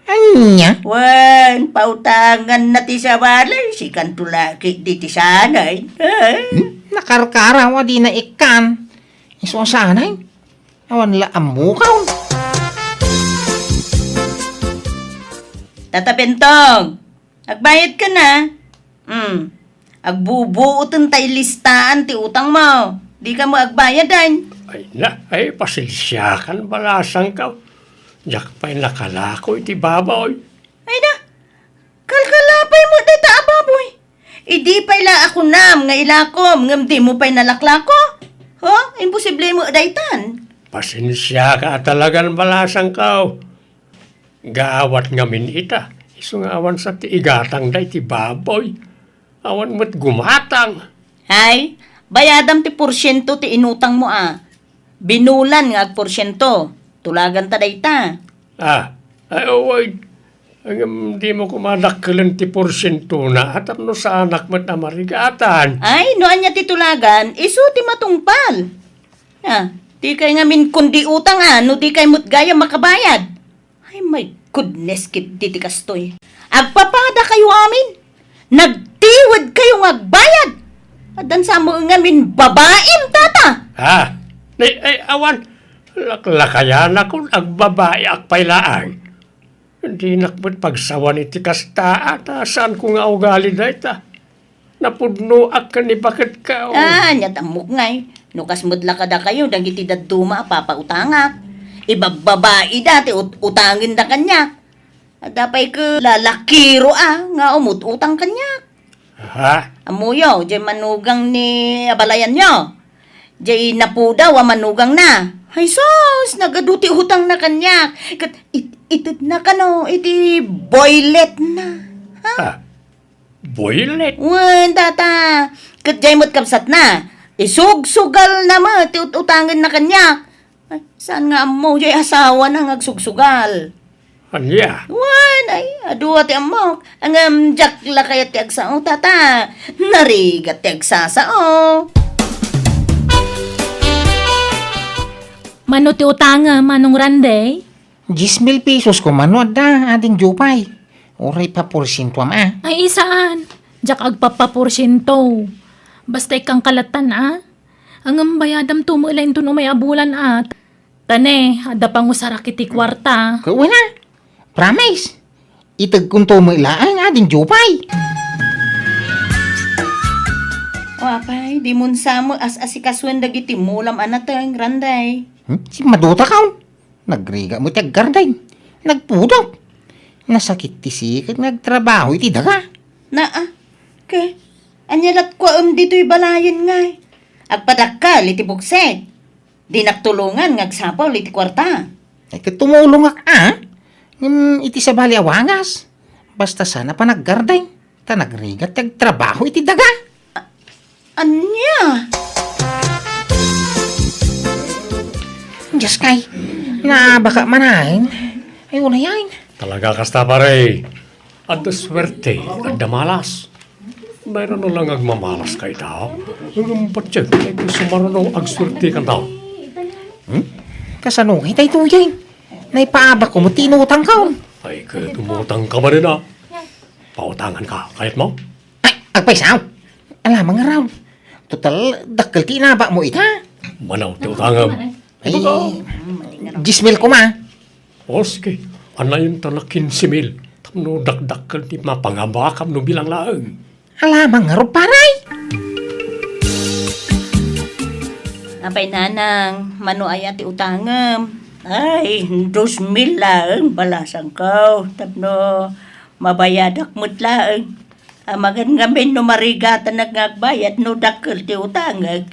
Ania? Wen, pautangan na ti sabali, sikanto la ketdi ti sanay. Hmm? Nakarkaraw a dina ikkan. Isu a sanay. Awan la ammokaw. Tata Bentong, agbayadka na. Hmm. Agbubuoten ta ilistaan ti utangmo. Dika met agbayaden. Ay na, ay, pasensiakan, balasangkaw. Diak pay nakalako iti baboy. Ay na, kalkalapay met dayta a baboy. Idi pay la a kunam nga ilakom ngem dimo pay nalaklako? Ho? Imposible met daytan. Pasensiaka a talagan, balasangkaw. Gaawat ngamin ita, isu nga awan sa ti igatangda iti baboy. Awan met gumatang. Ay, bayadam ti porsiento ti inutangmo a. Binulan nga agporsiento. Tulaganta dayta. Ah, ay, uy. Ngem dimo koma dakkelen ti porsientona, a tapno saanak met a marigatan. Ay, no ania ti tulagan, isu ti matungpal. Ah, dikay ngamin kundi utang a, no dikay met gayam makabayad. Ay, my goodness, ketdi ti kastoy. Agpapadakayo amin. Nagtiwedkayo nga agbayad. Addan sa met ngamin babaim, tata. Ah, ay, ay, awan. Laklakayanakon, agbabayak pay laeng. Dinak met pagsawan iti kasta, ta saanko nga ugali dayta. Napudnoak ken ni baketka, oh. Ah, aniat ammok ngay. No kas met la kadakayo dagiti dadduma a papautangak. Ibabbabaida ti ut-, utangenda kaniak. Adda pay ket lalakiro a nga umut-utang kaniak. Ha? Ammoyo, diay manugang ni abalayanyo. Diay napudaw a manugangna. Ay sus, nagadu ti utangna kaniak. Ket it-, itedna kano iti boyletna. Ha? Ah, boylet? Wen, tata. Ket diay met kabsatna. Isugsugalna met ti ut-, utangenna kaniak. Ay, saan nga ammo, diay asawana nga agsugsugal. Ania? Wen, ay, adu a ti ammok. Ngem diak la kayat ti agsao, tata. Narigat ti agsasao. Mano ti utangem, Manong Randy? Dies mil pesos koma no adda, Ading Jupay. Uray paporsientuam a. Ay, saan. Diak agpapaporsiento. Basta ikkan kalatan a. Ngem bayadam to met la inton umay a bulan a. Ta ne, adda pangusarak iti kuarta. Ket wen a. Promise. Itedkon to met laeng, Ading Jupay. O apay, dimon sa met as-asikasuen dagiti mulam a nateng, Randy. Hmm? Simmadutakon. Nagrigat met ti aggarden. Nagpudot. Nasakit ti siket nga agtrabaho iti daga. Naa, ke, ania latkuaem ditoy balayen ngay? Agpadakkel iti buksek. Dinak tulongan nga agsapul iti kuarta. Ay, ket tumulongak a. Ngem iti sabali a wagas. Basta saan a panaggarden. Ta nagrigat ti agtrabaho iti daga. Ania? Diyos kay, naabaka manen. Ay, unayen. Talaga kasta, pare. Adda suerte, adda malas. Mayroon na lang agmamalas kay tao. Ngem patse, ay kung sumarano, agsuerte kan tao. Hmm? Kasano nga itay tuyen? Naipaabak ko mo tinutangkaw. Ay, ket umutang ka ba rin, ah? Pautangan ka, kayat mo? Ay, agpaysaw. Alamang nga raw. Total, dakkel ti inabak mo ita. Mano ti utangem? Ay, Ibaga. Dies mil koma. O, sige. Anayon ta na kinse mil. Tapno dakdakkel ti mapangabakam no bilang laeng. Ala, mangarud, pare. Apay, nanang, mano aya ti utangem? Ay, dos mil laeng, balasangko. Tapno mabayadak met laeng. Amangan ngamin no marigatanak nga agbayad no dakkel ti utangek.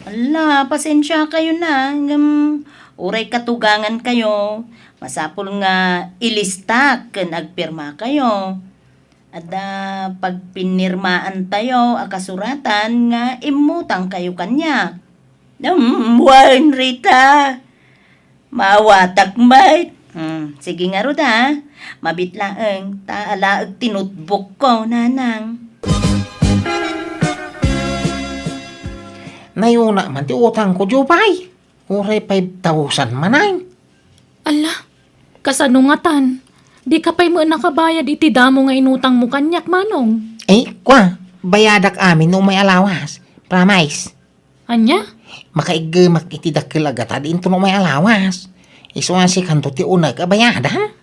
Ala, pasensiakayo na, ngem uray katugangankayo, masapul nga ilistak ken agpirmakayo. Adda pagpinirmaantayo a kasuratan nga immutangkayo kaniak. Hmm, wen, Rita. Maawatak met. Hmm, sige ngarud, a. Mabit laeng, ta alaek ti notebookko, nanang. Nayuna man ti utangko, Jupay. Uray five thousand manen. Ala, kasano ngatan? Dika pay met nakabayad iti damo nga inutangmo kaniak, Manong. Eh, kua, bayadak amin no umay a lawas. Promise. Ania? Makaiggemak iti dakkel a gatad inton umay a lawas. Isu a sikanto ti unaek a bayadan.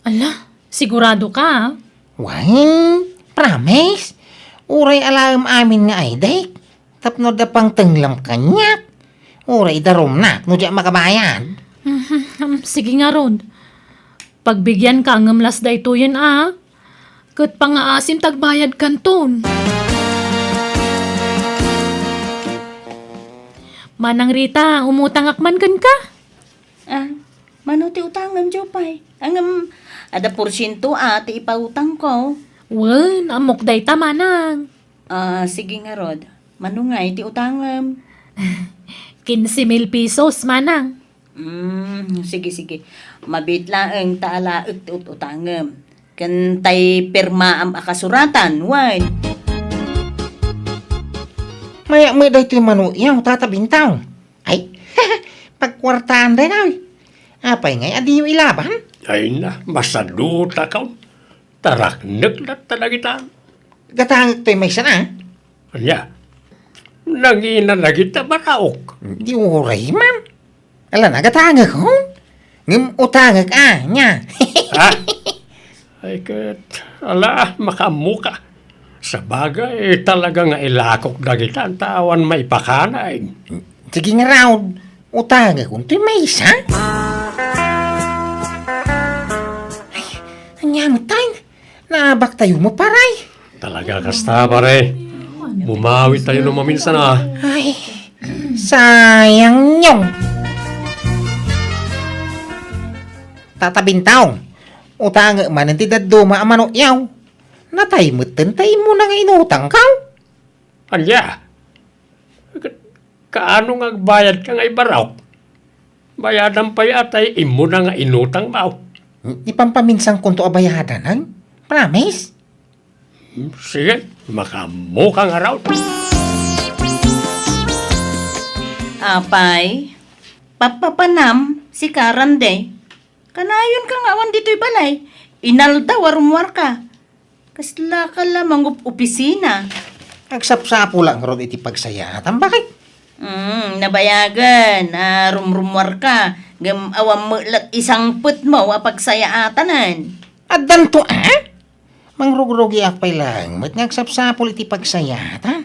Ala, sigurado ka, a? Wen, promise. Uray alaem amin nga aydek. Tapno adda pangtenglam kaniak. Uray idarumnak no diak makabayad. Mhm, sige ngarud. Pagbigyan ka ngem las daytoyen, a. Ket pangaasim ta agbayad kanton. Manang Rita, umutangak man kenka? Ah, mano ti utangem, Jupay? Ngem, adda porsiento a ti ipautangko. Wen, ammok dayta, manang. Ah, sige ngarud. Mano ngay ti utangem? Quince mil pesos, manang. Mm, sige, sige. Mabit laeng ta alaek ti ut-utangem. Ken tay pirmaam a kasuratan, wen. Mayat met daytoy mano iyaw, Tata Bintang. Ay, pagkuartaan daytoy. Apay ngay a diyo ilaban? Ay na, masadutakon. Taraknek latta dagita. Gatangek toy maysa na. Ania? Nangina dagita baraok. Di uray man. Ala, nagatangek, hon? Ngem utangek, a, nia. Ha? Ay, ket, ala, makaammoka. Sabagay, talaga nga ilakok dagita, ta awan maipakanaen. Sige ngarud, utangek, untoy maysa? Ay, ania met tayo? Naabaktayo met, pare. Talaga kasta, pare. Bumawi tayo no maminsan, a. Ay, sayang yun. Tata Bintang, utangek manen ti dadduma a mano iyaw. Natay metten ta immuna nga inutangkaw. Ania? Ket kaano nga agbayadka nga ibaraok? Bayadan pay a tay immuna nga inutangmo. Ipampaminsankonto a bayadanen. Promise? Hmm, sige, makaammoka ngarud. Apay, papapanam, sika, Randy. Kanayonka nga awan ditoy balay. Inaldaw a rummuarka. Kaslaka la mangup-opisina. Agsapsapulak ngarud iti pagsayaatan. Bakit? Mm, nabayagen a rumrummuarka, ngem awan met la isangpetmo a pagsayaatanen. Addanto, a? Mangrugrugiak pay laeng met nga agsapsapul iti pagsayaatan.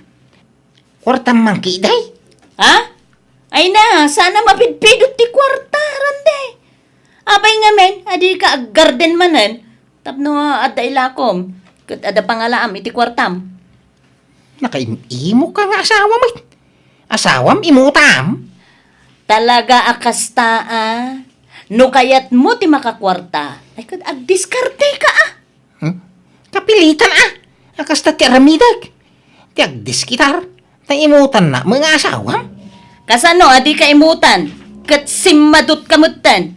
Kuartam man ketdi? Ha? Ay na, saan a mapidpidot ti kuarta, Randy. Apay ngamin, a dika aggarden manen, tapno adda ilakom, ket adda pangalaam iti kuartam. Nakaim-imokka nga asawa met. Asawam, imutam? Talaga a kasta, a. No kayatmo ti makakuarta, ay ket agdiskarteka, a. Hmm? Kapilitan, a. A kasta ti aramidek. Ti agdiskar, ta imutannak met nga asawam. Kasano a dika imutan? Ket simmadutka metten.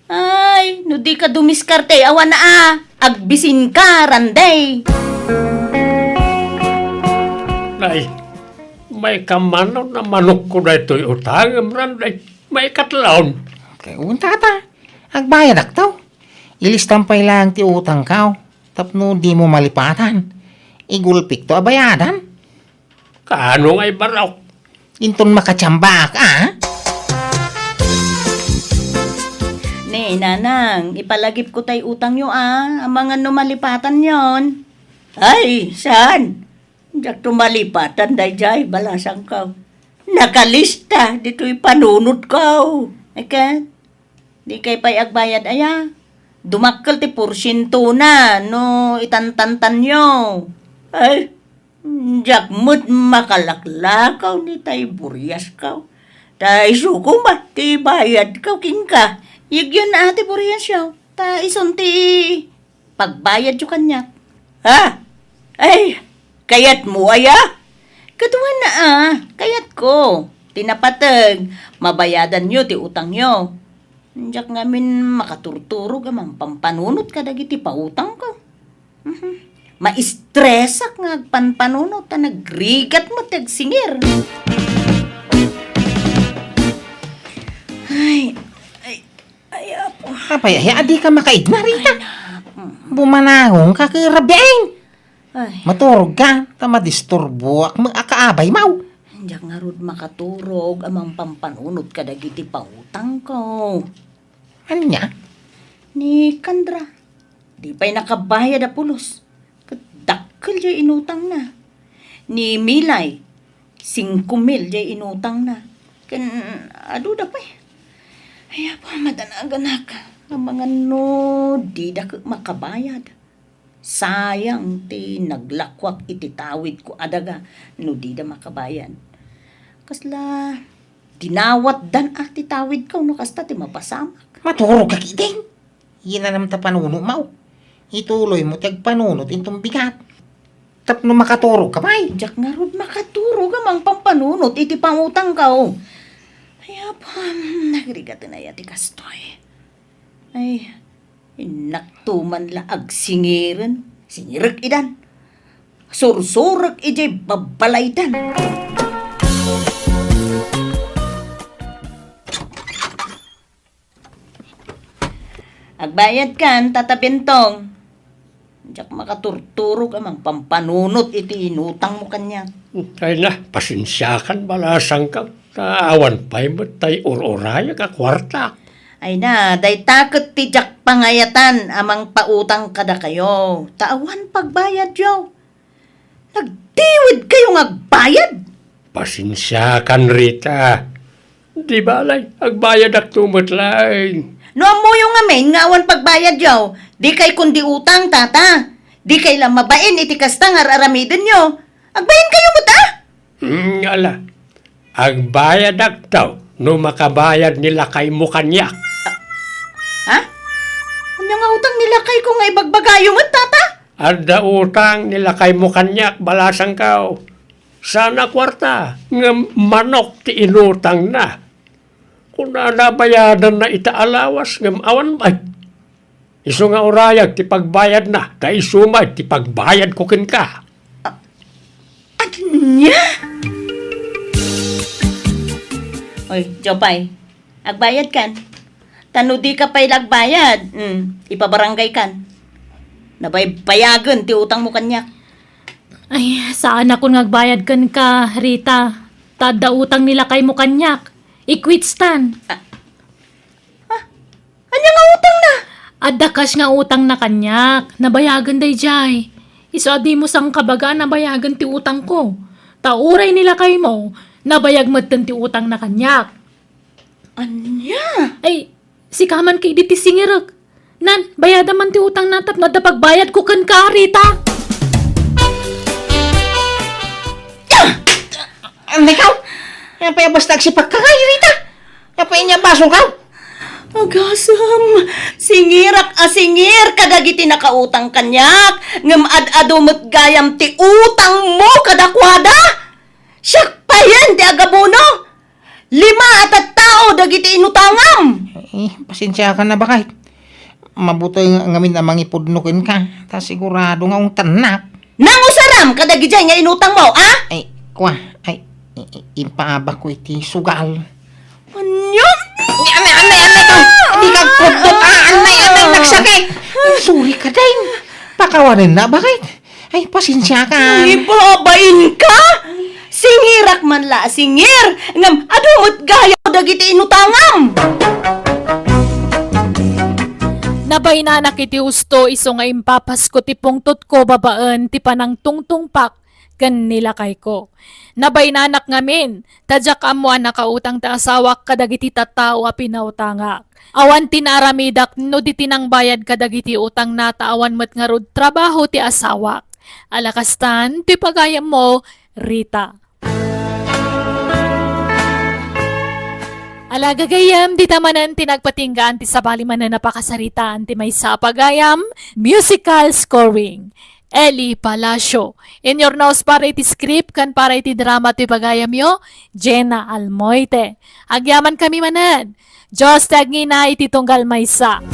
Ay, no dika dumiskarte, awan a, agbisinka, Randy. Ay, maikamanon a manokko daytoy utangem, Randy. Maikatlaon. Okay, unta ta. Agbayadakto. Ilistam pay laeng ti utangko tapno dimo malipatan. Igulpikto a bayadan. Kaano nga ibaraok? Inton makatiambaak, a? Ay, nanang, ipalagipko tay utangyo, a, amangan no malipatanyon. Ay, saan? Diakto malipatan daydiay, balasangko. Nakalista ditoy panunotko. Ket, dikay pay agbayad aya? Dumakkel ti porsientona no itantantanyo. Ay, diak met makalaklakaw ni tay buriasko. Ta isu koma ti bayadko kenka. Yegyo a ti buriasyo. Ta isun ti pagbayadyo kaniak. Ha? Ay, kayatmo aya? Kaduana a, kayatko. Ti napateg, mabayadanyo ti utangyo. Diak ngamin makaturturog a mangpampanunot kadagiti pautangko. Mhm. Maistresak nga agpanpanunot ta nagrigat met ti agsingir. Ay, ay, ay, apo. Apay, ay, adi ka makaigna, Rita? Ay, na. Mm. Bumanangon ka, karabiin. Ay. Maturog ka, ta madisturboak met a kaabaymo. Diak ngarud makaturog a mangpampanunot kadagiti pautangko. Ania? Ni Candra, di pay nakabayad a pulos. Ket dakkel jay inutangna. Ni Milay, singko mil jay inutangna. Ken aduda pay. Ay, apo, madanaganak. Amangan no dida ket makabayad. Sayang ti naglakuak iti tawidko a daga no dida makabayad. Kasla dinawatdan a ti tawidko no kasta ti mapasamak. Maturog ka ketdin. Inanam ta panunotmo. Ituloymo ti agpanunot inton bigat. Tapno makaturog ka pay. Diak ngarud makaturog a mangpampanunot iti pangutangko. Ay, apam, nagrigaten aya ti kastoy. Ay, innakto man la agsingiren, singirek idan. Sursurek idiay babbalaydan. Agbayadkan, Tata Bentong. Diak makaturturog a mangpampanunot iti inutangmo kaniak. Ay na, pasensiakan, balasangko. Ta awan pay met tay ur-urayek a kuarta. Ay na, dayta ket ti diak pangayatan a mangpautang kadakayo. Ta awan pagbayadyo. Nagtiwid kayo nga agbayad? Pasensiakan, Rita. Di balay, agbayadakto met laeng. No ammoyo ngamin nga awan pagbayadyo, di kay kundi utang, Tata. Di kay la mabain iti kasta nga ar-aramidenyo. Agbain kayo met, a? Mm, ala. Agbayadakto no makabayad ni lakaymo kaniak. Ha? Ania nga utang ni lakayko nga ibagbagayo met, Tata? Adda utang ni lakaymo kaniak, balasangko. Saan a kuarta, ngem manok ti inutangna. Kunana bayadanna ita a lawas, ngem awan met. Isu nga urayag ti pagbayadna, ta isu met ti pagbayadko kenka. A-, ania? Oy, Jopay, agbayadkan. Ta no dika pay la agbayad, mm, ipabarangaykan. Nabaybayagen ti utangmo kaniak. Ay, saanakon nga agbayad kenka, Rita. Ta adda utang ni lakaymo kaniak. Ikwitstan. Ah, ah, ania nga utangna? Adda cash nga utangna kaniak. Nabayagen daydiay. Isu a dimo sangkabaga a nabayagen ti utangko. Ta uray ni lakaymo, nabayag metten ti utangna kaniak. Ania? Ay, sika man ketdi ti singirek. Nan, bayadam man ti utangna tapno adda pagbayadko kenka, Rita. Ania ka? Apay a basta agsipakka ngay, Rita? Apay ania basongka? Agasem, singirak a singir kadagiti nakautang kaniak, ngem ad-adu met gayam ti utangmo kadakuada. Siak payen ti agabono. Lima a tattao dagiti inutangam. Eh, pasensiakan a, baket. Mabuti nga ngamin a mangipudno kenka. Ta sigurado nga ungtannak. Nangusaram kadagidiay nga inutangmo, a? Ay, kua. Ay, i-, i-, impaabakko iti sugal. Ania? Anay, anay, anay ka! Di ka kudot, a! Anay, anay, nagsakit! Sorry ka, Deng. Pakawanenna, baket. Ay, pasensiakan. Ay, babain ka! Singirak man la a singir, ngem adu met gayam dagiti inutangam. Nabaynanak iti husto isu nga impapasko ti pungtotko babaen ti panangtungtungpak ken ni lakayko. Nabaynanak ngamin, ta diak ammo a nakautang ti asawak kadagiti tattao a pinautangak. Awan ti naaramidak no di ti nangbayad kadagiti utangna ta awan met ngarud trabaho ti asawak. Ala kastan ti pagayammo, Rita. Ala gagayyem, dita manen ti nagpatinggaan ti sabali manen a pakasaritaan ti maysa a pagayam, musical scoring. Eli Palacio. Inyurnos para iti script ken para iti drama ti pagayamyo, Jenna Almoite. Agyamankami manen. Dios ti agngina iti tunggal maysa.